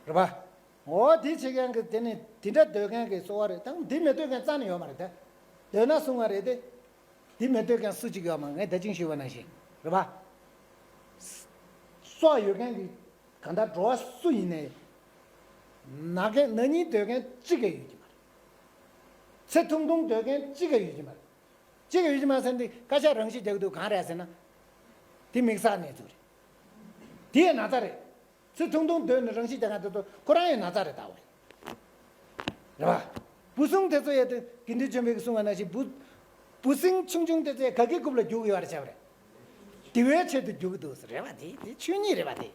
རེད་བ། འོ་དེ་བྱེད་མཁན་གྱི་དེ་ནི་དེ་འདྲ་འདོད་མཁན་གྱི་གསོ་བ་རེད། ད་འདི་མི་འདོད་མཁན་རྩ་ནས་ཡོད་མ་རེད་དེ། འདོད་ན་གསུང་བ་རེད་དེ། འདི་མི་འདོད་མཁན་སུ་གཅིག་ཡོད་མ་རེད། ངས་ད་ཅིང་ཞུས་པ་ནང་བཞིན་རེད་པ། སྲོག་ཡོད་མཁན་གྱི་གང་ལྟར་འགྲོ་བ་སུ་ཡིན་ནའི། ན་མཁན་ན་སྙིང་འདོད་མཁན་གཅིག་ཀྱང་ཡོད་ཀྱི་མ་རེད། ཚེ་ཐུང་ཐུང་འདོད་མཁན་གཅིག་ཀྱང་ཡོད་ཀྱི་མ་རེད། གཅིག་ཀྱང་ཡོད་ཀྱི་མ་རེད་ཟེར་ན་འདི་སྐད་ཆ་རང་བཞིན་རྒྱག་གི་འདུག་གང་རེད་ཟེར་ན། འདི་དམིགས་བསལ་གནས་ཚུལ་རེད། འདི་ཡང་ན་ཚ་རེད། ཚེ་ཐུང་ཐུང་འདོད་ནས་རང་ཤི་རྒྱག་མཁན་དེ་ཚོ་ཁོ་རང་ཡང་ན་ཚ་རེད་ལྟ་བུ་རེད། རེད་བ། བུ་ཟུང་དེ་ཚོ་ཡང་དེ་དགེ་འདུན་ཆོས་འཕེལ་གྱིས་གསུངས་པ་ནང་བཞིན་བུ། བུ་སྲིང་ཆུང་ཆུང་དེ་ཚོ་ཡང་ག་གི་རྐུབ་ལ་རྒྱུག་ཡོད་རེད་བྱས་པ་རེད། དེ་བའི་ཆེད་དུ་རྒྱུག་གི་འདུག་ཟེར་རེད་བ། དེ་དེ་ཆོས་ཉིད་རེད་བ་དེ།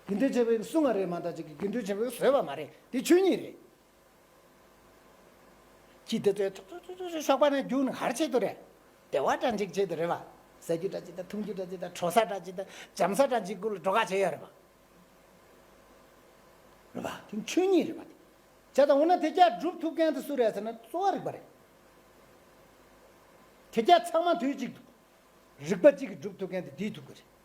དགེ་འདུན་ཆོས་འཕེལ་གྱིས་གསུངས་པ་རེད་མ་གཏོགས་ཅིག་གི་དགེ་འདུན་ཆོས་འཕེལ་གྱིས་བཟོས་པ་མ་རེད། དེ་ཆོས་ཉིད་རེད། ཁྱི་དེ་ཚོས་ཐུག་ཐུག་ཐུག་ཐུག་ཤོག་པ་ནས་རྒྱུག་ནས་ག་རེ་བྱེད་དུ་རེད། བདེ་བ་འདྲ་འཇིག་བྱེད་དུ་རེད་བ། ཟ་རྒྱུ་འདྲ་ཅིག་དང་འཐུང་རྒྱུ་འདྲ་ཅིག་དང་བྲོ་ས་འདྲ་ཅིག་དང་འཇམ་ས་འདྲ་ཅིག་ཀུན་ལ་འགྲོ་ཁ་བྱེད་ཡོད་རེད་བ། རེད་བ། དེ་ཆོས་ཉིད་རེད་བ་དེ། བྱས་ཙང་འོ་ན་དེ་རྒྱ་སྒྲུབ་ཐུབ་མཁན་དེ་སུ་རེད་ཟེར་ན་གསོ་བ་རིག་པ་རེད། དེ་རྒྱ་ཚང་མ་དུས་གཅིག་ཏུ་རིག་པ་གཅིག་གིས་སྒྲུབ་ཐུབ་མཁན་དེ་འདིས་ཐུབ་ཀྱི་རེད།